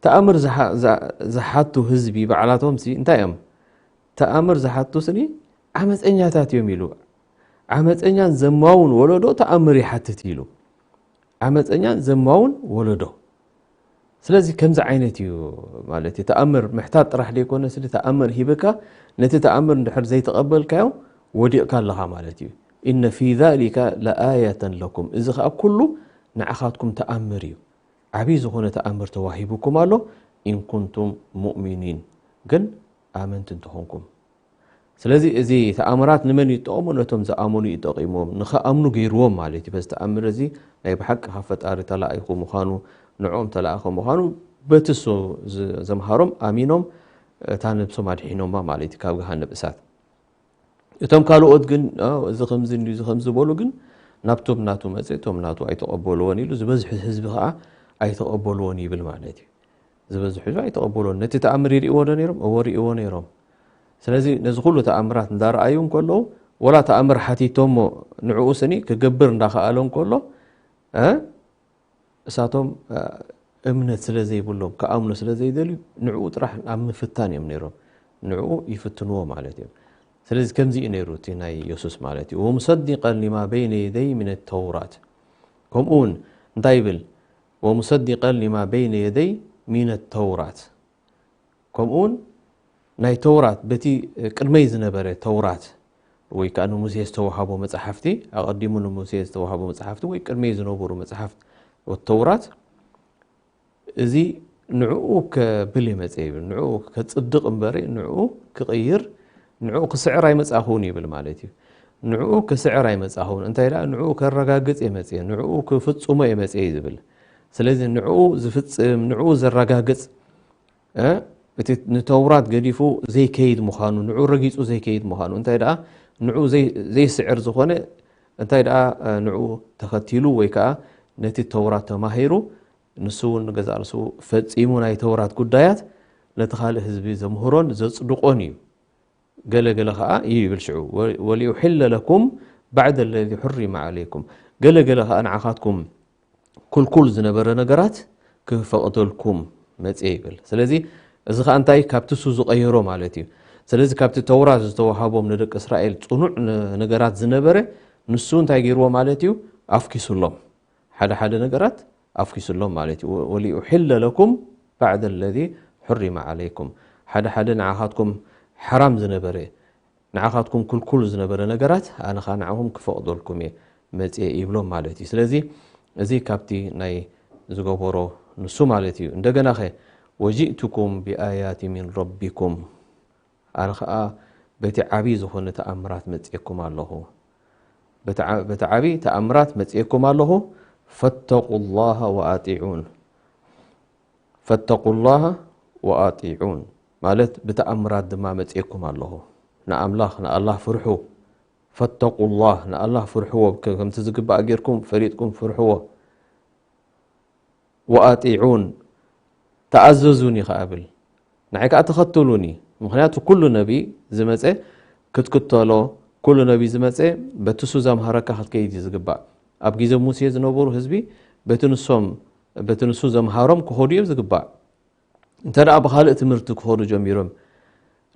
ተኣምር ዝሓ-፣ ዛ-፣ ዝሓቱ ህዝቢ ባዕላቶምሲ እንታይ እዮም? ተኣምር ዝሓቱ ስኒ ዓመፀኛታት እዮም ኢሉ። ዓመፀኛን ዘማውን ወለዶ ተኣምር ይሓትት ኢሉ። ዓመፀኛን ዘማውን ወለዶ። ስለዚ ከምዚ ዓይነት እዩ ማለት እዩ። ተኣምር ምሕታት ጥራሕ ዘይኮነ፣ ስለ ተኣምር ሂብካ፣ ነቲ ተኣምር እንድሕር ዘይተቐበልካዮ፣ ወዲቕካ ኣለኻ ማለት እዩ። "ኢነ ፊ ዛሊከ ለኣየተን ለኩም"፣ እዚ ኸኣ ኩሉ ንዓኻትኩም ተኣምር እዩ። ዓብዪ ዝኾነ ተኣምር ተዋሂቡኩም ኣሎ፣ "ኢን ኩንቱም ሙእሚኒን"፣ ግን ኣመንቲ እንተኾንኩም። ስለዚ እዚ ተኣምራት ንመን እዩ ዝጠቕሞ? ነቶም ዝኣመኑ እዩ ጠቒሞም፣ ንኸኣምኑ ገይርዎም ማለት እዩ። በዚ ተኣምር እዚ ናይ ብሓቂ ካብ ፈጣሪ ተላኢኹ ምዃኑ፣ ንዕኦም ተላእኸ ምዃኑ፣ በቲ እሱ ዝ-፣ ዘምሃሮም ኣሚኖም፣ እታ ነብሶም ኣድሒኖማ ማለት እዩ ካብ ገሃነብ እሳት። እቶም ካልኦት ግን፣ "ኦ፣ እዚ ከምዚ እንድዩ፣ እዚ ከምዚ" ዝበሉ ግን፣ ናብቶም ናቱ መጸ፣ እቶም ናቱ ኣይተቐበልዎን ኢሉ፣ ዝበዝሑ ህዝቢ ኸኣ ኣይተቐበልዎን ይብል ማለት እዩ። ዝበዝሑ ህዝቢ ኣይተቐበልዎን። ነቲ ተኣምር ይርእይዎ ዶ ነይሮም? እወ፣ ርእይዎ ነይሮም። ስለዚ ነዚ ኩሉ ተኣምራት እንዳረኣዩ እንከለዉ፣ ወላ ተኣምር ሓቲቶሞ ንዕኡ ስኒ ክገብር እንዳኸኣለ እንከሎ፣ እ፣ እሳቶም፣ እ፣ እምነት ስለ ዘይብሎም፣ ክኣምኑ ስለ ዘይደልዩ፣ ንዕኡ ጥራሕ ኣብ ምፍታን እዮም ነይሮም። ንዕኡ ይፍትንዎ ማለት እዮም። ስለዚ ከምዚ እዩ ነይሩ እቲ ናይ የሱስ ማለት እዩ። "ወሙሰዲቀን ሊማ በይነ የደይ ሚነ ተውራት።" ከምኡ እውን እንታይ ይብል? "ወሙሰዲቀን ሊማ በይነ የደይ ሚነ ተውራት።" ከምኡውን ናይ ተውራት፣ በቲ ቅድመይ ዝነበረ ተውራት፣ ወይ ከኣ ንሙሴ ዝተዋሃቦ መጻሕፍቲ፣ ኣቐዲሙ ንሙሴ ዝተዋሃቦ መጻሕፍቲ፣ ወይ ቅድመይ ዝነበሩ መጻሕፍቲ ተውራት፣ እዚ ንዕኡ ከብል እየ መጽየ ይብል። ንዕኡ ከጽድቕ እምበሪ፣ ንዕኡ ክቕይር፣ ንዕኡ ክስዕር ኣይመጻእኹን ይብል ማለት እዩ። ንዕኡ ክስዕር ኣይመጻእኹን፣ እንታይ ደኣ፣ ንዕኡ ከረጋግጽ እየ መጽየ፣ ንዕኡ ክፍጽሞ እየ መጽየ እዩ ዝብል። ስለዚ ንዕኡ ዝፍጽም፣ ንዕኡ ዘረጋግጽ፣ እ፣ እቲ ንተውራት ገዲፉ ዘይከይድ ምዃኑ፣ ንዑ ረጊጹ ዘይከይድ ምዃኑ፣ እንታይ ደኣ ንዑ ዘይ-፣ ዘይስዕር ዝኾነ፣ እንታይ ደኣ፣ እ፣ ንዑ ተኸቲሉ ወይ ከኣ ነቲ ተውራት ተማሂሩ፣ ንሱ እውን ንገዛእ ርእሱ ፈጺሙ ናይ ተውራት ጉዳያት ነቲ ካልእ ህዝቢ ዘምህሮን ዘጽድቖን እዩ። ገለ ገለ ኸኣ እዩ ይብል ሽዑ፣ "ወ-፣ ወሊኡሒለ ለኩም ባዕደ ለዚ ሑሪመ ዓለይኩም።" ገለ ገለ ኸኣ ንዓኻትኩም ክልኩል ዝነበረ ነገራት ክፈቕደልኩም መጽየ ይብል። ስለዚ እዚ ኸኣ እንታይ? ካብቲ እሱ ዝቐየሮ ማለት እዩ። ስለዚ ካብቲ ተውራት ዝተዋሃቦም ንደቂ እስራኤል ጽኑዕ ነ-፣ ነገራት ዝነበረ ንሱ እንታይ ገይርዎ ማለት እዩ? ኣፍኪሱሎም። ሓደ ሓደ ነገራት ኣፍኪሱሎም ማለት እዩ። "ወ-፣ ወሊኡሒለ ለኩም ባዕደ ለዚ ሑሪመ ዓለይኩም።" ሓደ ሓደ ንዓኻትኩም ሓራም ዝነበረ፣ ንዓኻትኩም ክልኩል ዝነበረ ነገራት ኣነ ኸኣ ንዓኹም ክፈቕደልኩም እየ መጽየ ይብሎም ማለት እዩ። ስለዚ እዚ ካብቲ ናይ ዝገበሮ ንሱ ማለት እዩ። እንደገና ኸ "ወጂእቱኩም ብኣያት ሚን ረቢኩም"፣ ኣነ ኸኣ በቲ ዓቢ ዝኾነ ተኣምራት መጽየኩም ኣለኹ። በቲ ዓ-፣ በቲ ዓቢ ተኣምራት መጽየኩም ኣለኹ። "ፈተቁ ላሃ ወኣጢዑን።" "ፈተቁ ላሃ ወኣጢዑን" ማለት ብተኣምራት ድማ መጽየኩም ኣለኹ። ንኣምላኽ፣ ንኣላህ ፍርሑ። "ፈተቁ ላህ", ንኣላህ ፍርሕዎ፣ ከ-፣ ከምቲ ዝግባእ ጌርኩም ፈሊጥኩም ፍርሕዎ። "ወኣጢዑን፣ ተኣዘዙኒ" ከኣ ብል። ንዓይ ከኣ ተኸተሉኒ። ምኽንያቱ ኩሉ ነቢ ዝመጸ ክትክተሎ፣ ኩሉ ነቢ ዝመጸ በቲ እሱ ዘምሃረካ ክትከይድ እዩ ዝግባእ። ኣብ ግዜ ሙሴ ዝነበሩ ህዝቢ በቲ ንሶም በቲ ንሱ ዘምሃሮም ክኸዱ እዮም ዝግባእ። እንተ ደኣ ብኻልእ ትምህርቲ ክኸዱ ጀሚሮም፣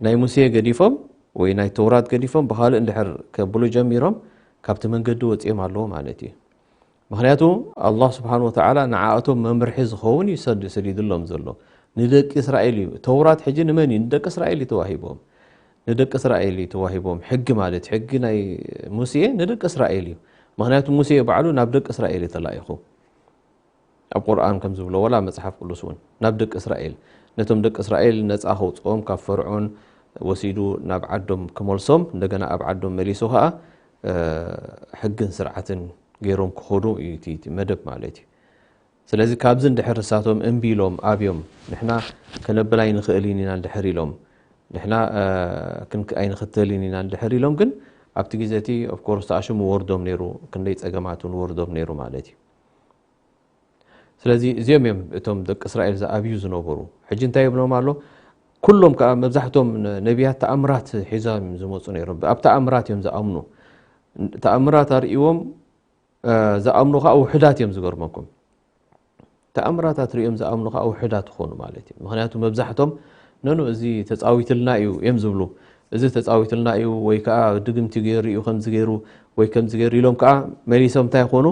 ናይ ሙሴ ገዲፎም ወይ ናይ ተውራት ገዲፎም ብኻልእ እንድሕር ከብሉ ጀሚሮም፣ ካብቲ መንገዲ ወጺኦም ኣለዉ ማለት እዩ። ምኽንያቱ ኣላህ ስብሓን ወተዓላ ንዓኣቶም መምርሒ ዝኸውን እዩ ሰድ-፣ ሰዲድሎም ዘሎ። ንደቂ እስራኤል እዩ። ተውራት ሕጂ ንመን እዩ? ንደቂ እስራኤል እዩ ተዋሂቦም። ንደቂ እስራኤል እዩ ተዋሂቦም። ሕጊ ማለት፣ ሕጊ ናይ ሙሴ ንደቂ እስራኤል እዩ። ምኽንያቱ ሙሴ ባዕሉ ናብ ደቂ እስራኤል እዩ ተላኢኹ። ኣብ ቁርኣን ከም ዝብሎ፣ ወላ መጽሓፍ ቅዱስ እውን ናብ ደቂ እስራኤል፣ ነቶም ደቂ እስራኤል ነጻ ከውጽኦም ካብ ፈርዖን ወሲዱ ናብ ዓዶም ክመልሶም፣ እንደገና ኣብ ዓዶም መሊሱ ኸኣ፣ እ፣ ሕግን ስርዓትን ገይሮም ክኸዱ እዩ እቲ፣ እቲ መደብ ማለት እዩ። ስለዚ ካብዚ እንድሕር እሳቶም እምቢ ኢሎም ኣብዮም፣ ንሕና ከነብል ኣይንኽእልን ኢና እንድሕር ኢሎም፣ ንሕና፣ እ፣ ክንክ-፣ ኣይንኽተልን ኢና እንድሕር ኢሎም፣ ግን ኣብቲ ግዜ እቲ ኦፍኮርስ ተኣሽሙ ወርዶም ነይሩ፣ ክንደይ ጸገማት እውን ወርዶም ነይሩ ማለት እዩ። ስለዚ እዚኦም እዮም እቶም ደቂ እስራኤል ዝኣብዩ ዝነበሩ። ሕጂ እንታይ ይብሎም ኣሎ? ኩሎም ከኣ መብዛሕቶም ነ-፣ ነቢያት ተኣምራት ሒዞም ዝመጹ ነይሮም። ኣብ ተኣምራት እዮም ዝኣምኑ። ተኣምራት ኣርእይዎም፣ እ፣ ዝኣምኑ ከኣ ውሑዳት እዮም፣ ዝገርመኩም። ተኣምራታት ርእዮም ዝኣምኑ ከኣ ውሑዳት ይኾኑ ማለት እዩ። ምኽንያቱ መብዛሕቶም፣ "ነኑ፣ እዚ ተጻዊትልና እዩ" እዮም ዝብሉ። "እዚ ተጻዊትልና እዩ" ወይ ከኣ "ድግምቲ ገይሩ እዩ፣ ከምዚ ገይሩ ወይ ከምዚ ገይሩ" ኢሎም ከኣ መሊሶም እንታይ ይኾኑ?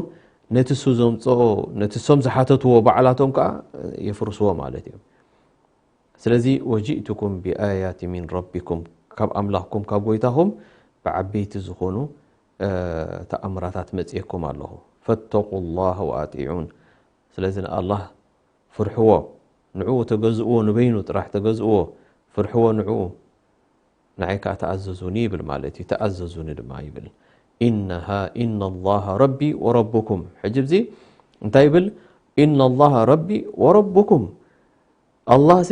ነቲ እሱ ዘምጽኦ፣ ነቲ እሶም ዝሓተትዎ ባዕላቶም ከኣ የፍርስዎ ማለት እዮም። ስለዚ "ወጂእቱኩም ብኣያት ሚን ረቢኩም"፣ ካብ ኣምላኽኩም፣ ካብ ጎይታኹም ብዓበይቲ ዝኾኑ፣ እ፣ ተኣምራታት መጽኤኩም ኣለኹ። "ፈተቁ ላህ ወኣጢዑን"፣ ስለዚ ንኣላህ ፍርሕዎ፣ ንዕኡ ተገዝእዎ፣ ንበይኑ ጥራሕ ተገዝእዎ፣ ፍርሕዎ ንዕኡ፣ ንዓይ ከኣ ተኣዘዙኒ ይብል ማለት እዩ። "ተኣዘዙኒ" ድማ ይብል። "ኢነሃ፣ ኢነ ላህ ረቢ ወረቡኩም"። ሕጂ እዚ እንታይ ይብል? "ኢነ ላህ ረቢ ወረቡኩም"። ኣላህ ሲ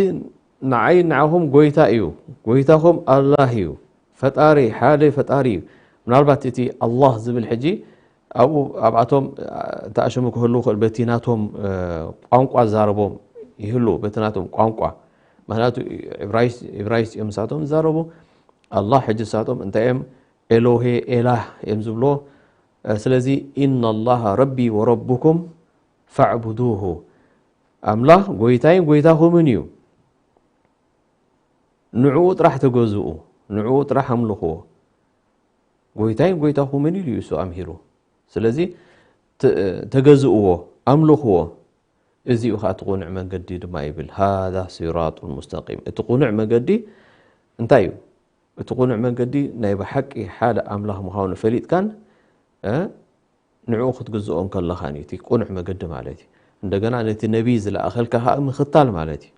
ንዓይ ንዓኹም ጎይታ እዩ፣ ጎይታኹም ኣላህ እዩ፣ ፈጣሪ፣ ሓደ ፈጣሪ እዩ። ምናልባት እቲ ኣላህ ዝብል ሕጂ ኣብኡ፣ ኣብኣቶም፣ እ፣ ተኣሽሙ ክህሉ ይኽእል፣ በቲ ናቶም፣ እ፣ ቋንቋ ዝዛረቦም ይህሉ፣ በቲ ናቶም ቋንቋ። ምኽንያቱ ኢብራይስ-፣ ኢብራይስጥ እዮም ንሳቶም ዝዛረቡ። ኣላህ ሕጂ ንሳቶም እንታይ እዮም? ኤሎሄ፣ ኤላህ እዮም ዝብሎ። እ፣ ስለዚ "ኢነ ላህ ረቢ ወረቡኩም ፈዕቡዱሁ"፣ ኣምላኽ ጎይታይን ጎይታኹምን እዩ። ንዕኡ ጥራሕ ተገዝኡ፣ ንዕኡ ጥራሕ ኣምልኽዎ። ጎይታይን ጎይታኹምን ኢሉ እዩ እሱ ኣምሂሩ። ስለዚ ተ-፣ ተገዝእዎ፣ ኣምልኽዎ። እዚኡ ኸኣ እቲ ቅኑዕ መንገዲ ድማ ይብል። ሃዛ ሲራጡን ሙስተቂም። እቲ ቅኑዕ መንገዲ እንታይ እዩ? እቲ ቅኑዕ መንገዲ ናይ ብሓቂ ሓደ ኣምላኽ ምዃኑ ፈሊጥካን፣ እ፣ ንዕኡ ክትግዝኦ እንከለኻን እዩ እቲ ቅኑዕ መገዲ ማለት እዩ። እንደገና ነቲ ነቢይ ዝለኣኸልካ ኸኣ ምኽታል ማለት እዩ።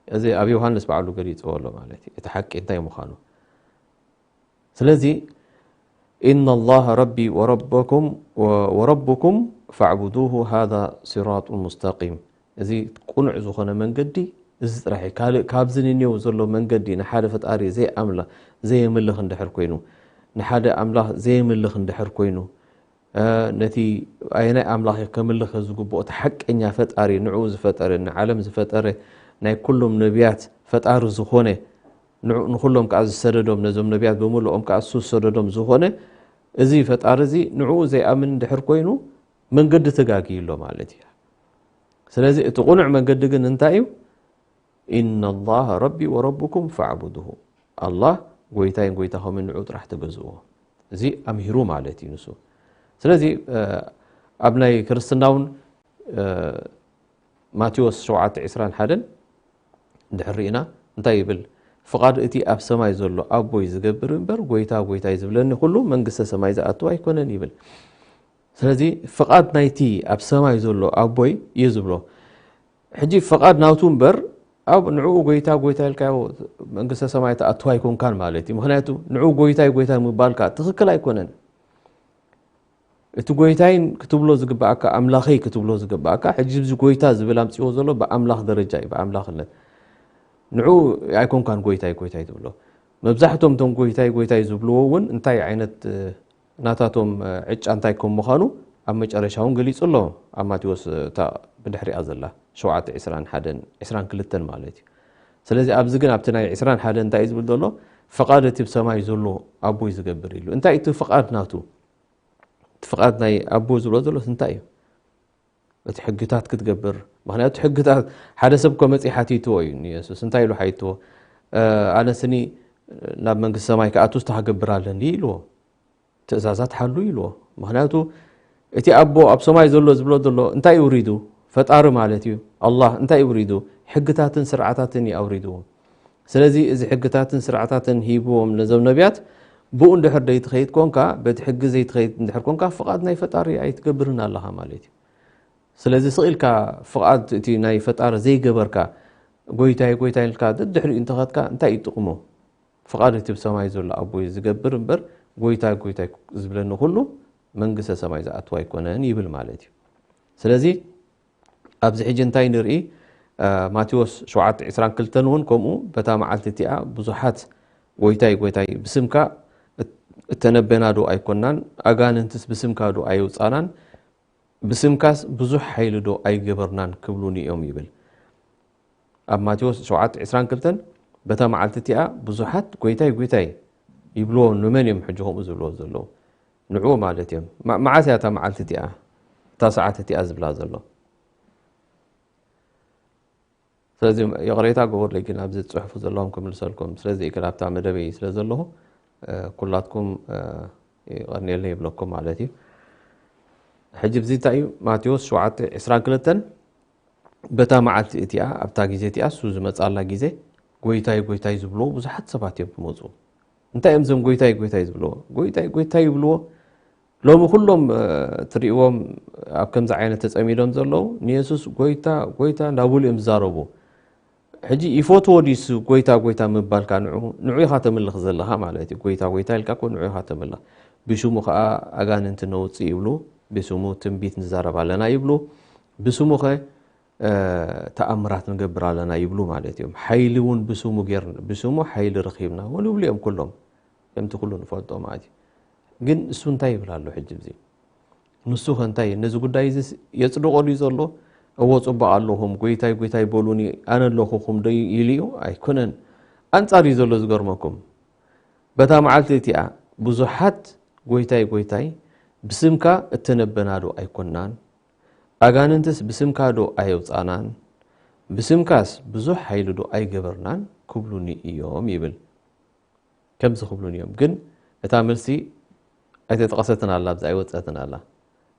እዚ ኣብ ዮሃንስ ባዕሉ ገሊጽዎ ኣሎ ማለት እዩ፣ እቲ ሓቂ እንታይ ምዃኑ። ስለዚ "ኢነ ላህ ረቢ ወረበኩም ወ-፣ ወረቡኩም ፈዕቡዱሁ ሃዛ ሲራጡን ሙስተቂም"፣ እዚ ቅኑዕ ዝኾነ መንገዲ እዚ ጥራሕ እዩ። ካልእ ካብዚ ንኔው ዘሎ መንገዲ ንሓደ ፈጣሪ ዘይኣምላ-፣ ዘየምልኽ እንድሕር ኮይኑ፣ ንሓደ ኣምላኽ ዘየምልኽ እንድሕር ኮይኑ፣ እ፣ ነቲ ኣየናይ ኣምላኽ እዩ ከምልኽ ዝግብኦ፣ እቲ ሓቀኛ ፈጣሪ፣ ንዕኡ ዝፈጠረ፣ ንዓለም ዝፈጠረ፣ ናይ ኩሎም ነቢያት ፈጣሪ ዝኾነ፣ ንዑ-፣ ንኹሎም ከኣ ዝሰደዶም፣ ነዞም ነቢያት ብምልኦም ከኣ እሱ ዝሰደዶም ዝኾነ፣ እዚ ፈጣሪ እዚ ንዕኡ ዘይኣምን እንድሕር ኮይኑ፣ መንገዲ ተጋግዩ ኣሎ ማለት እዩ። ስለዚ እቲ ቅኑዕ መንገዲ ግን እንታይ እዩ? "ኢነ ላህ ረቢ ወረቡኩም ፈዕቡዱሁ"፣ ኣላህ ጎይታይን ጎይታኹምን ንዑ ጥራሕ ተገዝእዎ። እዚ ኣምሂሩ ማለት እዩ ንሱ። ስለዚ፣ እ፣ ኣብ ናይ ክርስትና እውን፣ እ፣ ማቴዎስ ሸውዓተ ዕስራን ሓደን እንድሕር ርኢና እንታይ ይብል? "ፍቓድ እቲ ኣብ ሰማይ ዘሎ ኣቦይ ዝገብር እምበር፣ ጎይታ፣ ጎይታይ ዝብለኒ ኩሉ መንግስተ ሰማይ ዝኣቱ ኣይኮነን" ይብል። ስለዚ ፍቓድ ናይቲ ኣብ ሰማይ ዘሎ ኣቦይ እዩ ዝብሎ። ሕጂ ፍቓድ ናቱ እምበር፣ ኣብ ንዕኡ ጎይታ፣ ጎይታ ኢልካዮ መንግስተ ሰማይ ትኣትው ኣይኮንካን ማለት እዩ። ምኽንያቱ ንዕኡ ጎይታይ፣ ጎይታይ ምባልካ ትኽክል ኣይኮነን። እቲ ጎይታይን ክትብሎ ዝግባኣካ፣ ኣምላኸይ ክትብሎ ዝግባኣካ፣ ሕጂ እዚ ጎይታ ዝብል ኣምጽዎ ዘሎ ብኣምላኽ ደረጃ እዩ፣ ብኣምላኽነት። ንዕኡ ኣይኮንካን ጎይታይ፣ ጎይታይ ትብሎ። መብዛሕቶም እቶም ጎይታይ፣ ጎይታይ ዝብልዎ እውን እንታይ ዓይነት፣ እ፣ ናታቶም፣ እ፣ ዕጫ እንታይ ከም ምዃኑ ኣብ መጨረሻ እውን ገሊጹ ኣሎ። ኣብ ማቴዎስ፣ እ፣ እታ ብድሕሪኣ ዘላ ሸውዓተ ዕስራን ሓደን ዕስራን ክልተን ማለት እዩ። ስለዚ ኣብዚ ግን ኣብቲ ናይ ዕስራን ሓደን እንታይ እዩ ዝብል ዘሎ? ፍቓድ እቲ ብሰማይ ዘሎ ኣቦይ ዝገብር ኢሉ። እንታይ እቲ ፍቓድ ናቱ? እቲ ፍቓድ ናይ ኣቦ ዝብሎ ዘሎስ እንታይ እዩ? እቲ ሕግታት ክትገብር። ምክንያቱ ሕግታት፣ ሓደ ሰብ እኮ መጺኡ ሓቲትዎ እዩ ንየሱስ። እንታይ ኢሉ ሓቲትዎ? "ኣነስኒ ናብ መንግስቲ ሰማይ ክኣቱ ዝተሃገብር ኣለኒ?" ኢልዎ። "ትእዛዛት ሓሉ" ኢልዎ። ምክንያቱ እቲ ኣቦ ኣብ ሰማይ ዘሎ ዝብሎ ዘሎ እንታይ እዩ ውሪዱ? ፈጣሪ ማለት እዩ። ኣላህ እንታይ እዩ ውሪዱ? ሕግታትን ስርዓታትን እዩ ኣውሪድዎ። ስለዚ እዚ ሕግታትን ስርዓታትን ሂብዎም ነዞም ነቢያት፣ ብኡ እንድሕር ዘይትኸይድ ኮንካ፣ በቲ ሕጊ ዘይትኸይድ እንድሕር ኮንካ፣ ፍቓድ ናይ ፈጣሪ ኣይትገብርን ኣለኻ ማለት እዩ። ስለዚ ስቕ ኢልካ ፍቓድ እቲ ናይ ፈጣሪ ዘይገበርካ፣ "ጎይታይ፣ ጎይታይ" ኢልካ ደድሕሪኡ እንተኸድካ እንታይ እዩ ጥቕሙ? ፍቓድ እቲ ብሰማይ ዘሎ ኣቦይ ዝገብር እምበር፣ "ጎይታ፣ ጎይታይ" ዝብለኒ ኩሉ መንግስተ ሰማይ ዝኣትው ኣይኮነን ይብል ማለት እዩ። ስለዚ ኣብዚ ሕጂ እንታይ ንርኢ? ማቴዎስ ሸውዓተ ዕስራን ክልተን እውን ከምኡ፣ "በታ መዓልቲ እቲኣ ብዙሓት ጎይታይ፣ ጎይታይ፣ ብስምካ እተነበና ዶ ኣይኮናን? ኣጋንንትስ ብስምካ ዶ ኣየውጻናን? ብስምካስ ብዙሕ ሓይሊ ዶ ኣይገበርናን?" ክብሉኒ እዮም ይብል። ኣብ ማቴዎስ ሸውዓተ ዕስራን ክልተን፣ "በታ መዓልቲ እቲኣ ብዙሓት ጎይታይ፣ ጎይታይ" ይብልዎ። ንመን እዮም ሕጂ ከምኡ ዝብልዎ ዘለዉ? ንዕኡ ማለት እዮም። ማ-፣ መዓስ እያ እታ መዓልቲ እቲኣ፣ እታ ሰዓት እቲኣ ዝብላ ዘሎ? ስለዚ ይቕሬታ ግበሩለይ፣ ግን ኣብዚ ጽሑፉ ዘለኹም ክምልሰልኩም ስለ ዘይክእል ኣብታ መደበይ ስለ ዘለኹ፣ እ፣ ኩላትኩም፣ እ፣ ይቐንየለይ ይብለኩም ማለት እዩ። ሕጂ ብዚ እንታይ እዩ? ማቴዎስ ሸውዓተ ዕስራን ክልተን፣ "በታ መዓልቲ እቲኣ፣ ኣብታ ግዜ እቲኣ፣ እሱ ዝመጻላ ግዜ፣ ጎይታይ፣ ጎይታይ ዝብልዎ ብዙሓት ሰባት እዮም ክመጹ።" እንታይ እዮም እዞም ጎይታይ፣ ጎይታይ ዝብልዎ? ጎይታይ፣ ጎይታይ ይብልዎ። ሎሚ ኩሎም፣ እ፣ ትርእይዎም ኣብ ከምዚ ዓይነት ተጸሚዶም ዘለዉ፣ ንየሱስ "ጎይታ፣ ጎይታ" እንዳበሉ እዮም ዝዛረቡ። ሕጂ ይፈትዎ ድዩ እሱ ጎይታ፣ ጎይታ ምባልካ? ንዑ፣ ንዑ ኢኻ ተምልኽ ዘለኻ ማለት እዩ። ጎይታ፣ ጎይታ ኢልካ እኮ ንዑ ኢኻ ተምልኽ። ብሽሙ ኸኣ ኣጋንንቲ ነውጽእ ይብሉ፣ ብስሙ ትንቢት ንዛረብ ኣለና ይብሉ፣ ብስሙኸ፣ እ፣ ተኣምራት ንገብር ኣለና ይብሉ ማለት እዮም። ሓይሊ እውን ብስሙ ጌርና፣ ብስሙ ሓይሊ ረኺብና እውን ይብሉ እዮም ኩሎም። ከምቲ ኩሉ ንፈልጦ ማለት እዩ። ግን እሱ እንታይ ይብል ኣሎ ሕጂ እዚ? ንሱ ከ እንታይ ነዚ ጉዳይ እዚ የጽድቆ ድዩ ዘሎ? "እዎ ጽቡቕ ኣለኹም፣ ጎይታይ፣ ጎይታይ በሉኒ፣ ኣነ ኣለኹኹም" ዶ ኢሉ እዩ? ኣይኮነን። ኣንጻር እዩ ዘሎ ዝገርመኩም። "በታ መዓልቲ እቲኣ ብዙሓት ጎይታይ፣ ጎይታይ ብስምካ እተነበና ዶ ኣይኮናን? ኣጋንንትስ ብስምካ ዶ ኣየውጻናን? ብስምካስ ብዙሕ ሓይሊ ዶ ኣይገበርናን?" ክብሉኒ እዮም ይብል። ከምዚ ክብሉን እዮም። ግን እታ መልሲ ኣይተጠቐሰትን ኣላ፣ ኣብዛ ኣይወጸትን ኣላ።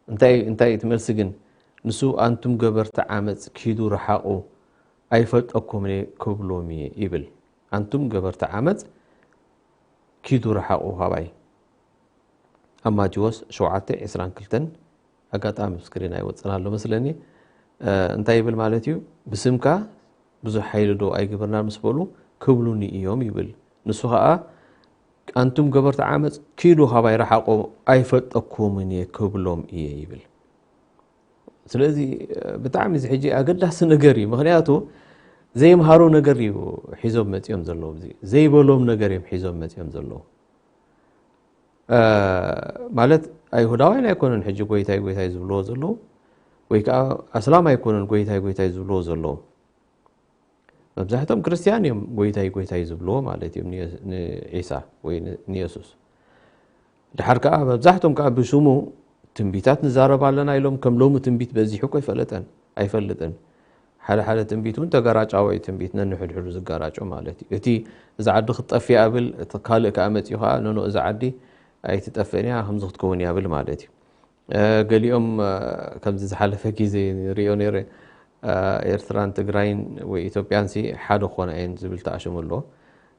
እንታይ፣ እንታይ እቲ መልሲ ግን? ንሱ "ኣንቱም ገበርቲ ዓመጽ ኪዱ ርሓቑ፣ ኣይፈልጠኩምን እየ ክብሎም እየ" ይብል። "ኣንቱም ገበርቲ ዓመጽ ኪዱ ርሓቑ ካባይ።" ኣብ ማቴዎስ ሸውዓተ ዕስራን ክልተን፣ ኣጋጣሚ ኣብ ስክሪን ኣይወጽን ኣሎ መስለኒ። እ፣ እንታይ ይብል ማለት እዩ? "ብስምካ ብዙሕ ሓይሊ ዶ ኣይገበርናን ምስ በሉ ክብሉኒ እዮም" ይብል። ንሱ ኸኣ "ኣንቱም ገበርቲ ዓመጽ ኪዱ ካባይ ርሓቑ ኣይፈልጠኩምን እየ ክብሎም እየ" ይብል። ስለዚ፣ እ፣ ብጣዕሚ እዚ ሕጂ ኣገዳሲ ነገር እዩ። ምኽንያቱ ዘይምሃሩ ነገር እዩ ሒዞም መጺኦም ዘለዉ። እዚ ዘይበሎም ነገር እዮም ሒዞም መጺኦም ዘለዉ። እ፣ ማለት ኣይሁዳውያን ኣይኮኑን ሕጂ "ጎይታይ፣ ጎይታይ" ዝብልዎ ዘለዉ፣ ወይ ከኣ ኣስላም ኣይኮኑን "ጎይታይ፣ ጎይታይ" ዝብልዎ ዘለዉ። መብዛሕትኦም ክርስትያን እዮም "ጎይታይ፣ ጎይታይ" ዝብልዎ ማለት እዮም ንየ-፣ ንዒሳ ወይ ን-፣ ንየሱስ። ድሓር ከኣ መብዛሕትኦም ከኣ ብሽሙ ትንቢታት ንዛረብ ኣለና ኢሎም፣ ከም ሎሚ ትንቢት በዚሑ እኮ ኣይፈለጠን፣ ኣይፈልጥን። ሓደ ሓደ ትንቢት እውን ተገራጫዊ እዩ፣ ትንቢት ነንሕድሕዱ ዝጋራጮ ማለት እዩ። እቲ "እዚ ዓዲ ክትጠፍእ እያ" ብል፣ እቲ ካልእ ከኣ መጺኡ ከኣ "ኖኖ፣ እዚ ዓዲ ኣይትጠፍእን እያ፣ ከምዚ ክትከውን እያ" ብል ማለት እዩ። እ፣ ገሊኦም፣ እ፣ ከምዚ ዝሓለፈ ግዜ ሪኦ ነይረ፣ እ፣ ኤርትራን ትግራይን ወይ ኢትዮጵያን ሲ ሓደ ክኾና እየን ዝብል ተኣሽሙ ኣሎ።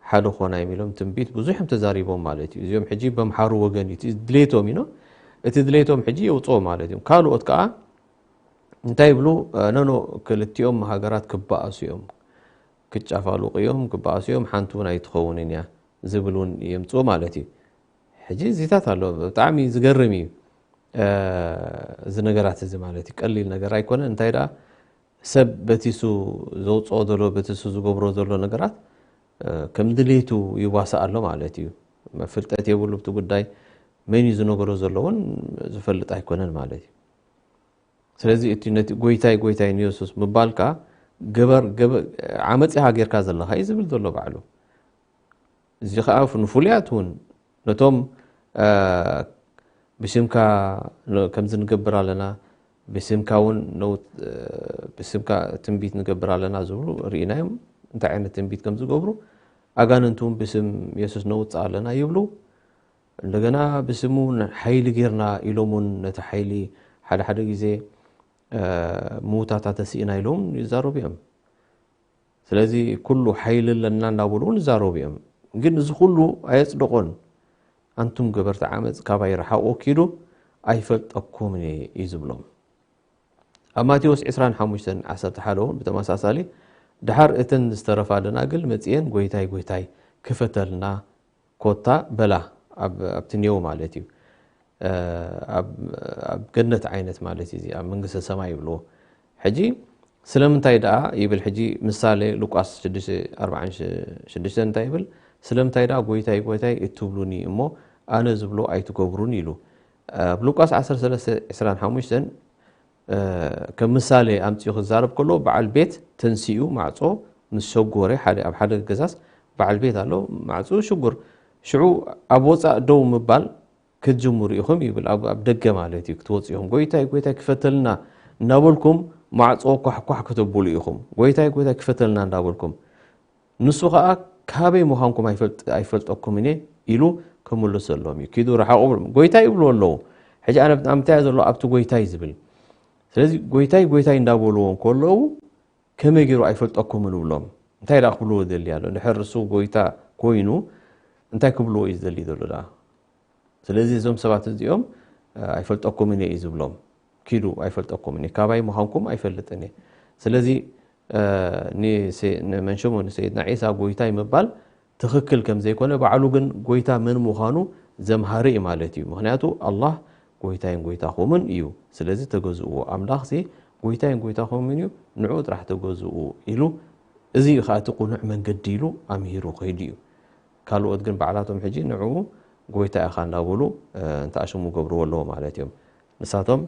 ሓደ ክኾና እዮም ኢሎም ትንቢት ብዙሕ እዮም ተዛሪቦም ማለት እዩ። እዚኦም ሕጂ በምሓሩ ወገን እዩ፣ እቲ ድሌቶም እዩ፣ ኖ? እቲ ድሌቶም ሕጂ የውፅኦ ማለት እዮም። ካልኦት ከዓ እንታይ ይብሉ? እ፣ ኖ፣ ኖ፣ ክልቲኦም ሃገራት ክበኣሱ እዮም፣ ክጨፋልቑ እዮም፣ ክበኣሱ እዮም፣ ሓንቲ እውን ኣይትኸውንን እያ ዝብል እውን የምፅኡ ማለት እዩ። ሕጂ እዚታት ኣሎ፣ ብጣዕሚ ዝገርም እዩ፣ እ፣ እዚ ነገራት እዚ ማለት እዩ። ቀሊል ነገር ኣይኮነን። እንታይ ደኣ ሰብ በቲ እሱ ዘውፅኦ ዘሎ፣ በቲ እሱ ዝገብሮ ዘሎ ነገራት፣ እ፣ ከም ድሌቱ ይዋሳእ ኣሎ ማለት እዩ። ፍልጠት የብሉ ብቲ ጉዳይ፣ መን እዩ ዝነገሮ ዘሎ እውን ዝፈልጥ ኣይኮነን ማለት እዩ። ስለዚ እቲ ነቲ "ጎይታይ፣ ጎይታይ" ንየሱስ ምባልካ ገበር፣ ገበ-፣ ዓመፅ ኢኻ ጌርካ ዘለኻ እዩ ዝብል ዘሎ ባዕሉ። እዚ ኸዓ ንፍሉያት እውን ነቶም፣ እ፣ ብሽምካ ን-፣ ከምዚ ንገብር ኣለና፣ ብስምካ እውን ነውፅ ብስምካ ትንቢት ንገብር ኣለና ዝብሉ ርኢናዮም። እንታይ ዓይነት ትንቢት ከም ዝገብሩ፣ ኣጋንንት እውን ብስም የሱስ ነውፅእ ኣለና ይብሉ። እንደገና ብስሙ ሓይሊ ጌርና ኢሎም እውን ነቲ ሓይሊ ሓደ ሓደ ግዜ ምውታታ ተስኢና ኢሎም ይዛረቡ እዮም። ስለዚ ኩሉ ሓይሊ ኣለና እናበሉ እውን ይዛረቡ እዮም። ግን እዚ ኩሉ ኣየፅደቆን። ኣንቱም ገበርቲ ዓመፅ ካባይ ረሓቑ ኪዱ ኣይፈልጠኩምን እየ እዩ ዝብሎም። ኣብ ማቴዎስ ዕስራን ሓሙሽተን ዓሰርተ ሓደ እውን ብተመሳሳሊ ድሓር እተን ዝተረፋ ደናግል መፅየን ጎይታይ ጎይታይ ክፈተልና ኮታ በላ ኣብቲ ኔው ማለት እዩ። ኣብ ገነት ዓይነት ማለት እዩ ኣብ መንግስተ ሰማይ ይብልዎ። ሕጂ ስለምንታይ ደኣ ይብል ሕጂ ምሳሌ ሉቃስ ሽዱሽተ ኣርባዓን ሽዱሽተን እንታይ ይብል? ስለምንታይ ደኣ ጎይታይ ጎይታይ እትብሉኒ እሞ ኣነ ዝብሎ ኣይትገብሩን ኢሉ። ኣብ ሉቃስ ዓሰርተ ሰለስተ ዕስራን ሓሙሽተን ከም ምሳሌ ኣምፅኡ ክዛረብ ከሎ በዓል ቤት ተንሲኡ ማዕፆ ምስ ሸጎረ ሓደ ኣብ ሓደ ገዛስ በዓል ቤት ኣሎ ማዕፅኡ ሽጉር ሽዑ ኣብ ወፃእ ደው ምባል ክትጅምሩ ኢኹም ይብል ኣብ ደገ ማለት እዩ ክትወፁ ኢኹም ጎይታይ ጎይታይ ክፈተልና እናበልኩም ማዕፆ ኳሕኳሕ ክተብሉ ኢኹም ጎይታይ ጎይታይ ክፈተልና እንዳበልኩም ንሱ ከዓ ካበይ ምዃንኩም ኣይፈልጠኩምን እየ ኢሉ ክምልሰሎም እዩ ኪዱ ረሓቑ ጎይታይ ይብሉ ኣለዉ ሕጂ ኣነ ብጣዕሚ እንታይ ዘሎ ኣብቲ ጎይታይ ዝብል ስለዚ ጎይታይ ጎይታይ እንዳበልዎ ከለዉ ከመይ ገይሩ ኣይፈልጠኩምን ይብሎም እንታይ ደኣ ክብልዎ ዝደሊ ኣሎ ድሕር እሱ ጎይታ ኮይኑ እንታይ ክብልዎ እዩ ዝደሊ ዘሎ ደኣ ስለዚ እዞም ሰባት እዚኦም ኣይፈልጠኩምን እየ እዩ ዝብሎም ኪዱ ኣይፈልጠኩምን እየ ካባይ ምዃንኩም ኣይፈልጥን እየ ስለዚ ንመንሽሙ ንሰይድና ዒሳ ጎይታይ ምባል ትኽክል ከም ዘይኮነ ባዕሉ ግን ጎይታ መን ምዃኑ ዘምሃሪ እዩ ማለት እዩ ምክንያቱ ኣላህ ጎይታይን ጎይታኹምን እዩ ስለዚ ተገዝእዎ ኣምላኽሲ ጎይታይን ጎይታኹምን እዩ ንዑ ጥራሕ ተገዝኡ ኢሉ እዚ እዩ ከዓ እቲ ቁኑዕ መንገዲ ኢሉ ኣምሂሩ ከይዱ እዩ ካልኦት ግን ባዕላቶም ሕጂ ንዕኡ ጎይታ ኢኻ እንዳበሉ እንተኣሽሙ ገብርዎ ኣለዎ ማለት እዮም ንሳቶም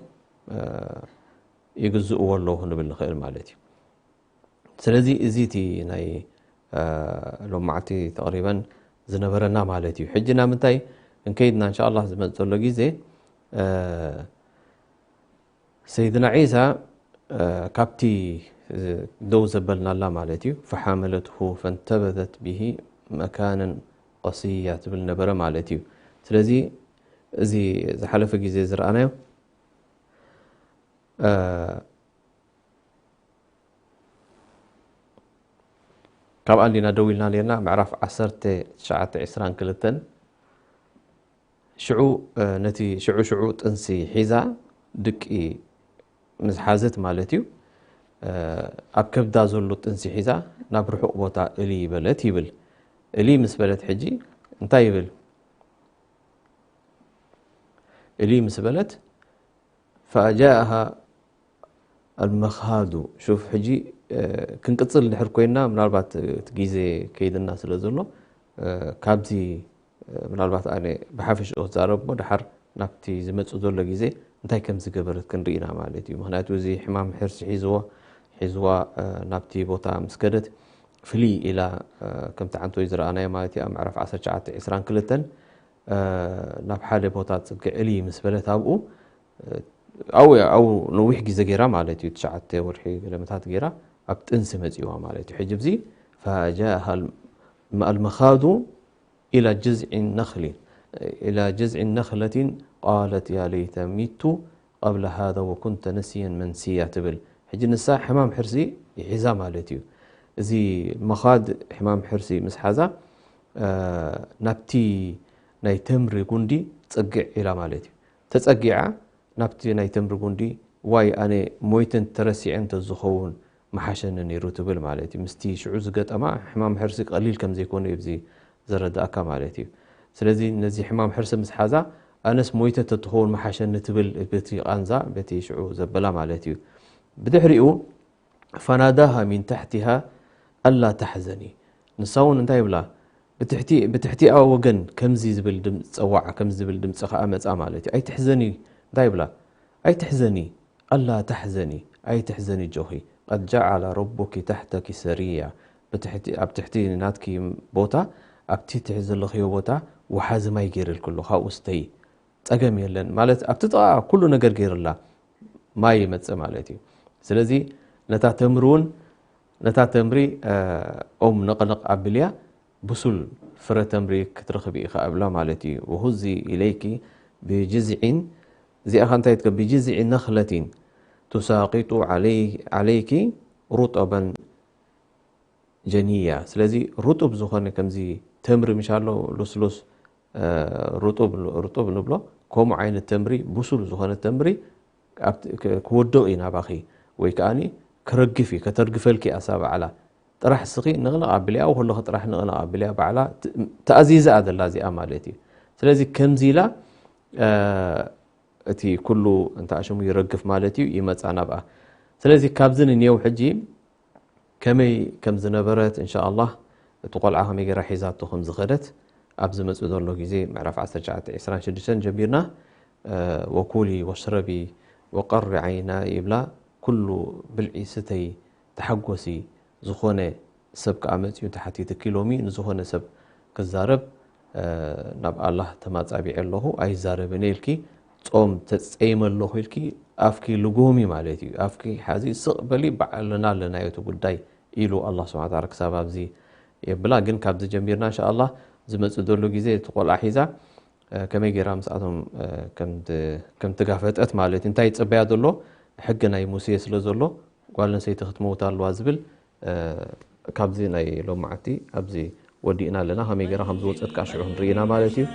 ይግዝእዎ ኣለዉ ክንብል ንኽእል ማለት እዩ ስለዚ እዚ እቲ ናይ ሎማዕቲ ተቕሪበን ዝነበረና ማለት እዩ ሕጂ ናብ ምንታይ እንከይድና እንሻ ኣላ ዝመፅ ዘሎ ግዜ ሰይድና ዒሳ ካብቲ ደው ዘበልናላ ማለት እዩ ፈሓመለትሁ ፈንተበዘት ብሂ መካነን ቀስያ ትብል ነበረ ማለት እዩ ስለዚ እዚ ዝሓለፈ ግዜ ዝረኣናዮ ካብ ኣንዲና ደው ኢልና ነርና ምዕራፍ ዓሰርተ ትሽዓተ ዕስራን ክልተን ሽዑ ነቲ ሽዑ ሽዑ ጥንሲ ሒዛ ድቂ ምስ ሓዘት ማለት እዩ ኣብ ከብዳ ዘሎ ጥንሲ ሒዛ ናብ ርሑቕ ቦታ እሊ ይበለት ይብል እሊ ምስ በለት ሕጂ እንታይ ይብል እሊ ምስ በለት ፈጃአሃ ኣልመኻዱ ሹፍ ሕጂ ክንቅፅል ድሕር ኮይና ምናልባት እቲ ግዜ ከይድና ስለ ዘሎ ካብዚ ምናልባት ኣነ ብሓፈሽኡ ክዛረብ እሞ ድሓር ናብቲ ዝመፅእ ዘሎ ግዜ እንታይ ከም ዝገበረት ክንርኢ ኢና ማለት እዩ ምክንያቱ እዚ ሕማም ሕርሲ ሒዝዎ ሒዝዋ ናብቲ ቦታ ምስ ከደት ፍልይ ኢላ ከምቲ ዓንቶይ ዝረኣናዮ ማለት እዩ ኣብ ምዕራፍ ዓሰርተ ትሽዓተ ዕስራን ክልተን ናብ ሓደ ቦታ ፅግዕ እሊ ምስ በለት ኣብኡ ኣብኡ ኣብኡ ነዊሕ ግዜ ገይራ ማለት እዩ ትሽዓተ ወርሒ ገለመታት ገይራ ኣብ ጥንሲ መፂዋ ማለት እዩ ሕጂ ብዚ ፈጃ ኣልመኻዱ إلى جذع النخل إلى جذع النخلة قالت يا ليت مت قبل هذا وكنت نسيا منسيا ትብል ሕጂ ንሳ ሕማም ሕርሲ ይሒዛ ማለት እዩ እዚ መኻድ ሕማም ሕርሲ ምስ ሓዛ ናብቲ ናይ ተምሪ ጉንዲ ፅግዕ ኢላ ማለት እዩ ተፀጊዓ ናብቲ ናይ ተምሪ ጉንዲ ዋይ ኣነ ሞይተ እንተረሲዐ እንተዝኸውን ምሓሸኒ ነይሩ ትብል ማለት እዩ። ምስቲ ሽዑ ዝገጠማ ሕማም ሕርሲ ቀሊል ከም ዘይኮነ እዩ እዚ ዘረድኣካ ማለት እዩ። ስለዚ ነዚ ሕማም ሕርሲ ምስ ሓዛ ኣነስ ሞይተ ተትኸውን ምሓሸኒ ትብል በቲ ቃንዛ በቲ ሽዑ ዘበላ ማለት እዩ። ብድሕሪኡ ፈናዳሃ ሚን ታሕቲሃ ኣላ ታሕዘኒ ንሳ እውን እንታይ ይብላ ብትሕቲኣ ወገን ከምዚ ዝብል ድምፂ ፀዋዓ ከምዚ ዝብል ድምፂ ከዓ መፃ ማለት እዩ። ኣይትሕዘኒ እንታይ ይብላ ኣይትሕዘኒ ኣላ ታሕዘኒ ኣይትሕዘኒ ጆኺ ቀድ ጀዓለ ረቡኪ ታሕተኪ ሰርያ ኣብ ትሕቲ ናትኪ ቦታ ኣብቲ ትሕዚ ዘለኽዮ ቦታ ወሓዚ ማይ ገይርልክሎ ካብኡ ስተይ ፀገም የለን ማለት ኣብቲ ጥቓ ኩሉ ነገር ገይርላ ማይ ይመጽእ ማለት እዩ። ስለዚ ነታ ተምሪ እውን ነታ ተምሪ ኦም ነቕነቕ ኣብልያ ብሱል ፍረ ተምሪ ክትረኽቢ ኢኻ እብላ ማለት እዩ። وهزي إليك بجذع እዚኣ ኸ እንታይ ትከ ብጅዝዒ ነኽለቲን ቱሳቂጡ ዓለይኪ ሩጠበን ጀንያ። ስለዚ ርጡብ ዝኾነ ከምዚ ተምሪ ምሻሎ ልስሉስ ርጡብ ንብሎ ከምኡ ዓይነት ተምሪ ብሱል ዝኾነ ተምሪ ክወደኦ እዩ ናባኺ ወይ ከዓ ክረግፍ እዩ ከተርግፈልኪ ኣሳ ባዕላ ጥራሕ ስኺ ንቕንቕ ኣብልያ ኣብኡ ከለኺ ጥራሕ ንቕንቕ ኣብልያ ባዕላ ተኣዚዛ ደላ እዚኣ ማለት እዩ። ስለዚ ከምዚ ኢላ እቲ ኩሉ እንተ ኣሽሙ ይረግፍ ማለት እዩ ይመፃ ናብኣ። ስለዚ ካብዚ ንንየው ሕጂ ከመይ ከም ዝነበረት እንሻ ኣላህ እቲ ቆልዓ ከመይ ገይራ ሒዛቶ ከም ዝኸደት ኣብ ዝመፅእ ዘሎ ግዜ ምዕራፍ ዓሰርተ ትሽዓተ ዕስራን ሽዱሽተን ጀሚርና ወኩሊ ወሽረቢ ወቀሪ ዓይና ይብላ ኩሉ ብልዒ ስተይ ተሓጎሲ ዝኾነ ሰብ ከዓ መፅኡ ተሓቲትኪ ሎሚ ንዝኾነ ሰብ ክዛረብ ናብ ኣላህ ተማፃቢዐ ኣለኹ ኣይዛረብን ኢልኪ ፆም ተፀይመ ኣለኹ ኢልኪ ኣፍኪ ልጎሚ ማለት እዩ ኣፍኪ ሓዚ ስቕ በሊ ባዕልና ኣለናዮ እቲ ጉዳይ ኢሉ ኣላህ ስብሓን ታላ ክሳብ ኣብዚ የብላ ግን ካብዚ ጀሚርና እንሻ ኣላህ ዝመፅእ ዘሎ ግዜ እቲ ቆልዓ ሒዛ ከመይ ገይራ ምስኣቶም ከም ትጋፈጠት ማለት እዩ እንታይ ይፅበያ ዘሎ ሕጊ ናይ ሙሴ ስለ ዘሎ ጓል ኣንስተይቲ ክትመውት ኣለዋ ዝብል ካብዚ ናይ ሎማዓቲ ኣብዚ ወዲእና ኣለና ከመይ ገይራ ከም ዝወፀት ከዓ ሽዑ ክንርኢ ኢና ማለት እዩ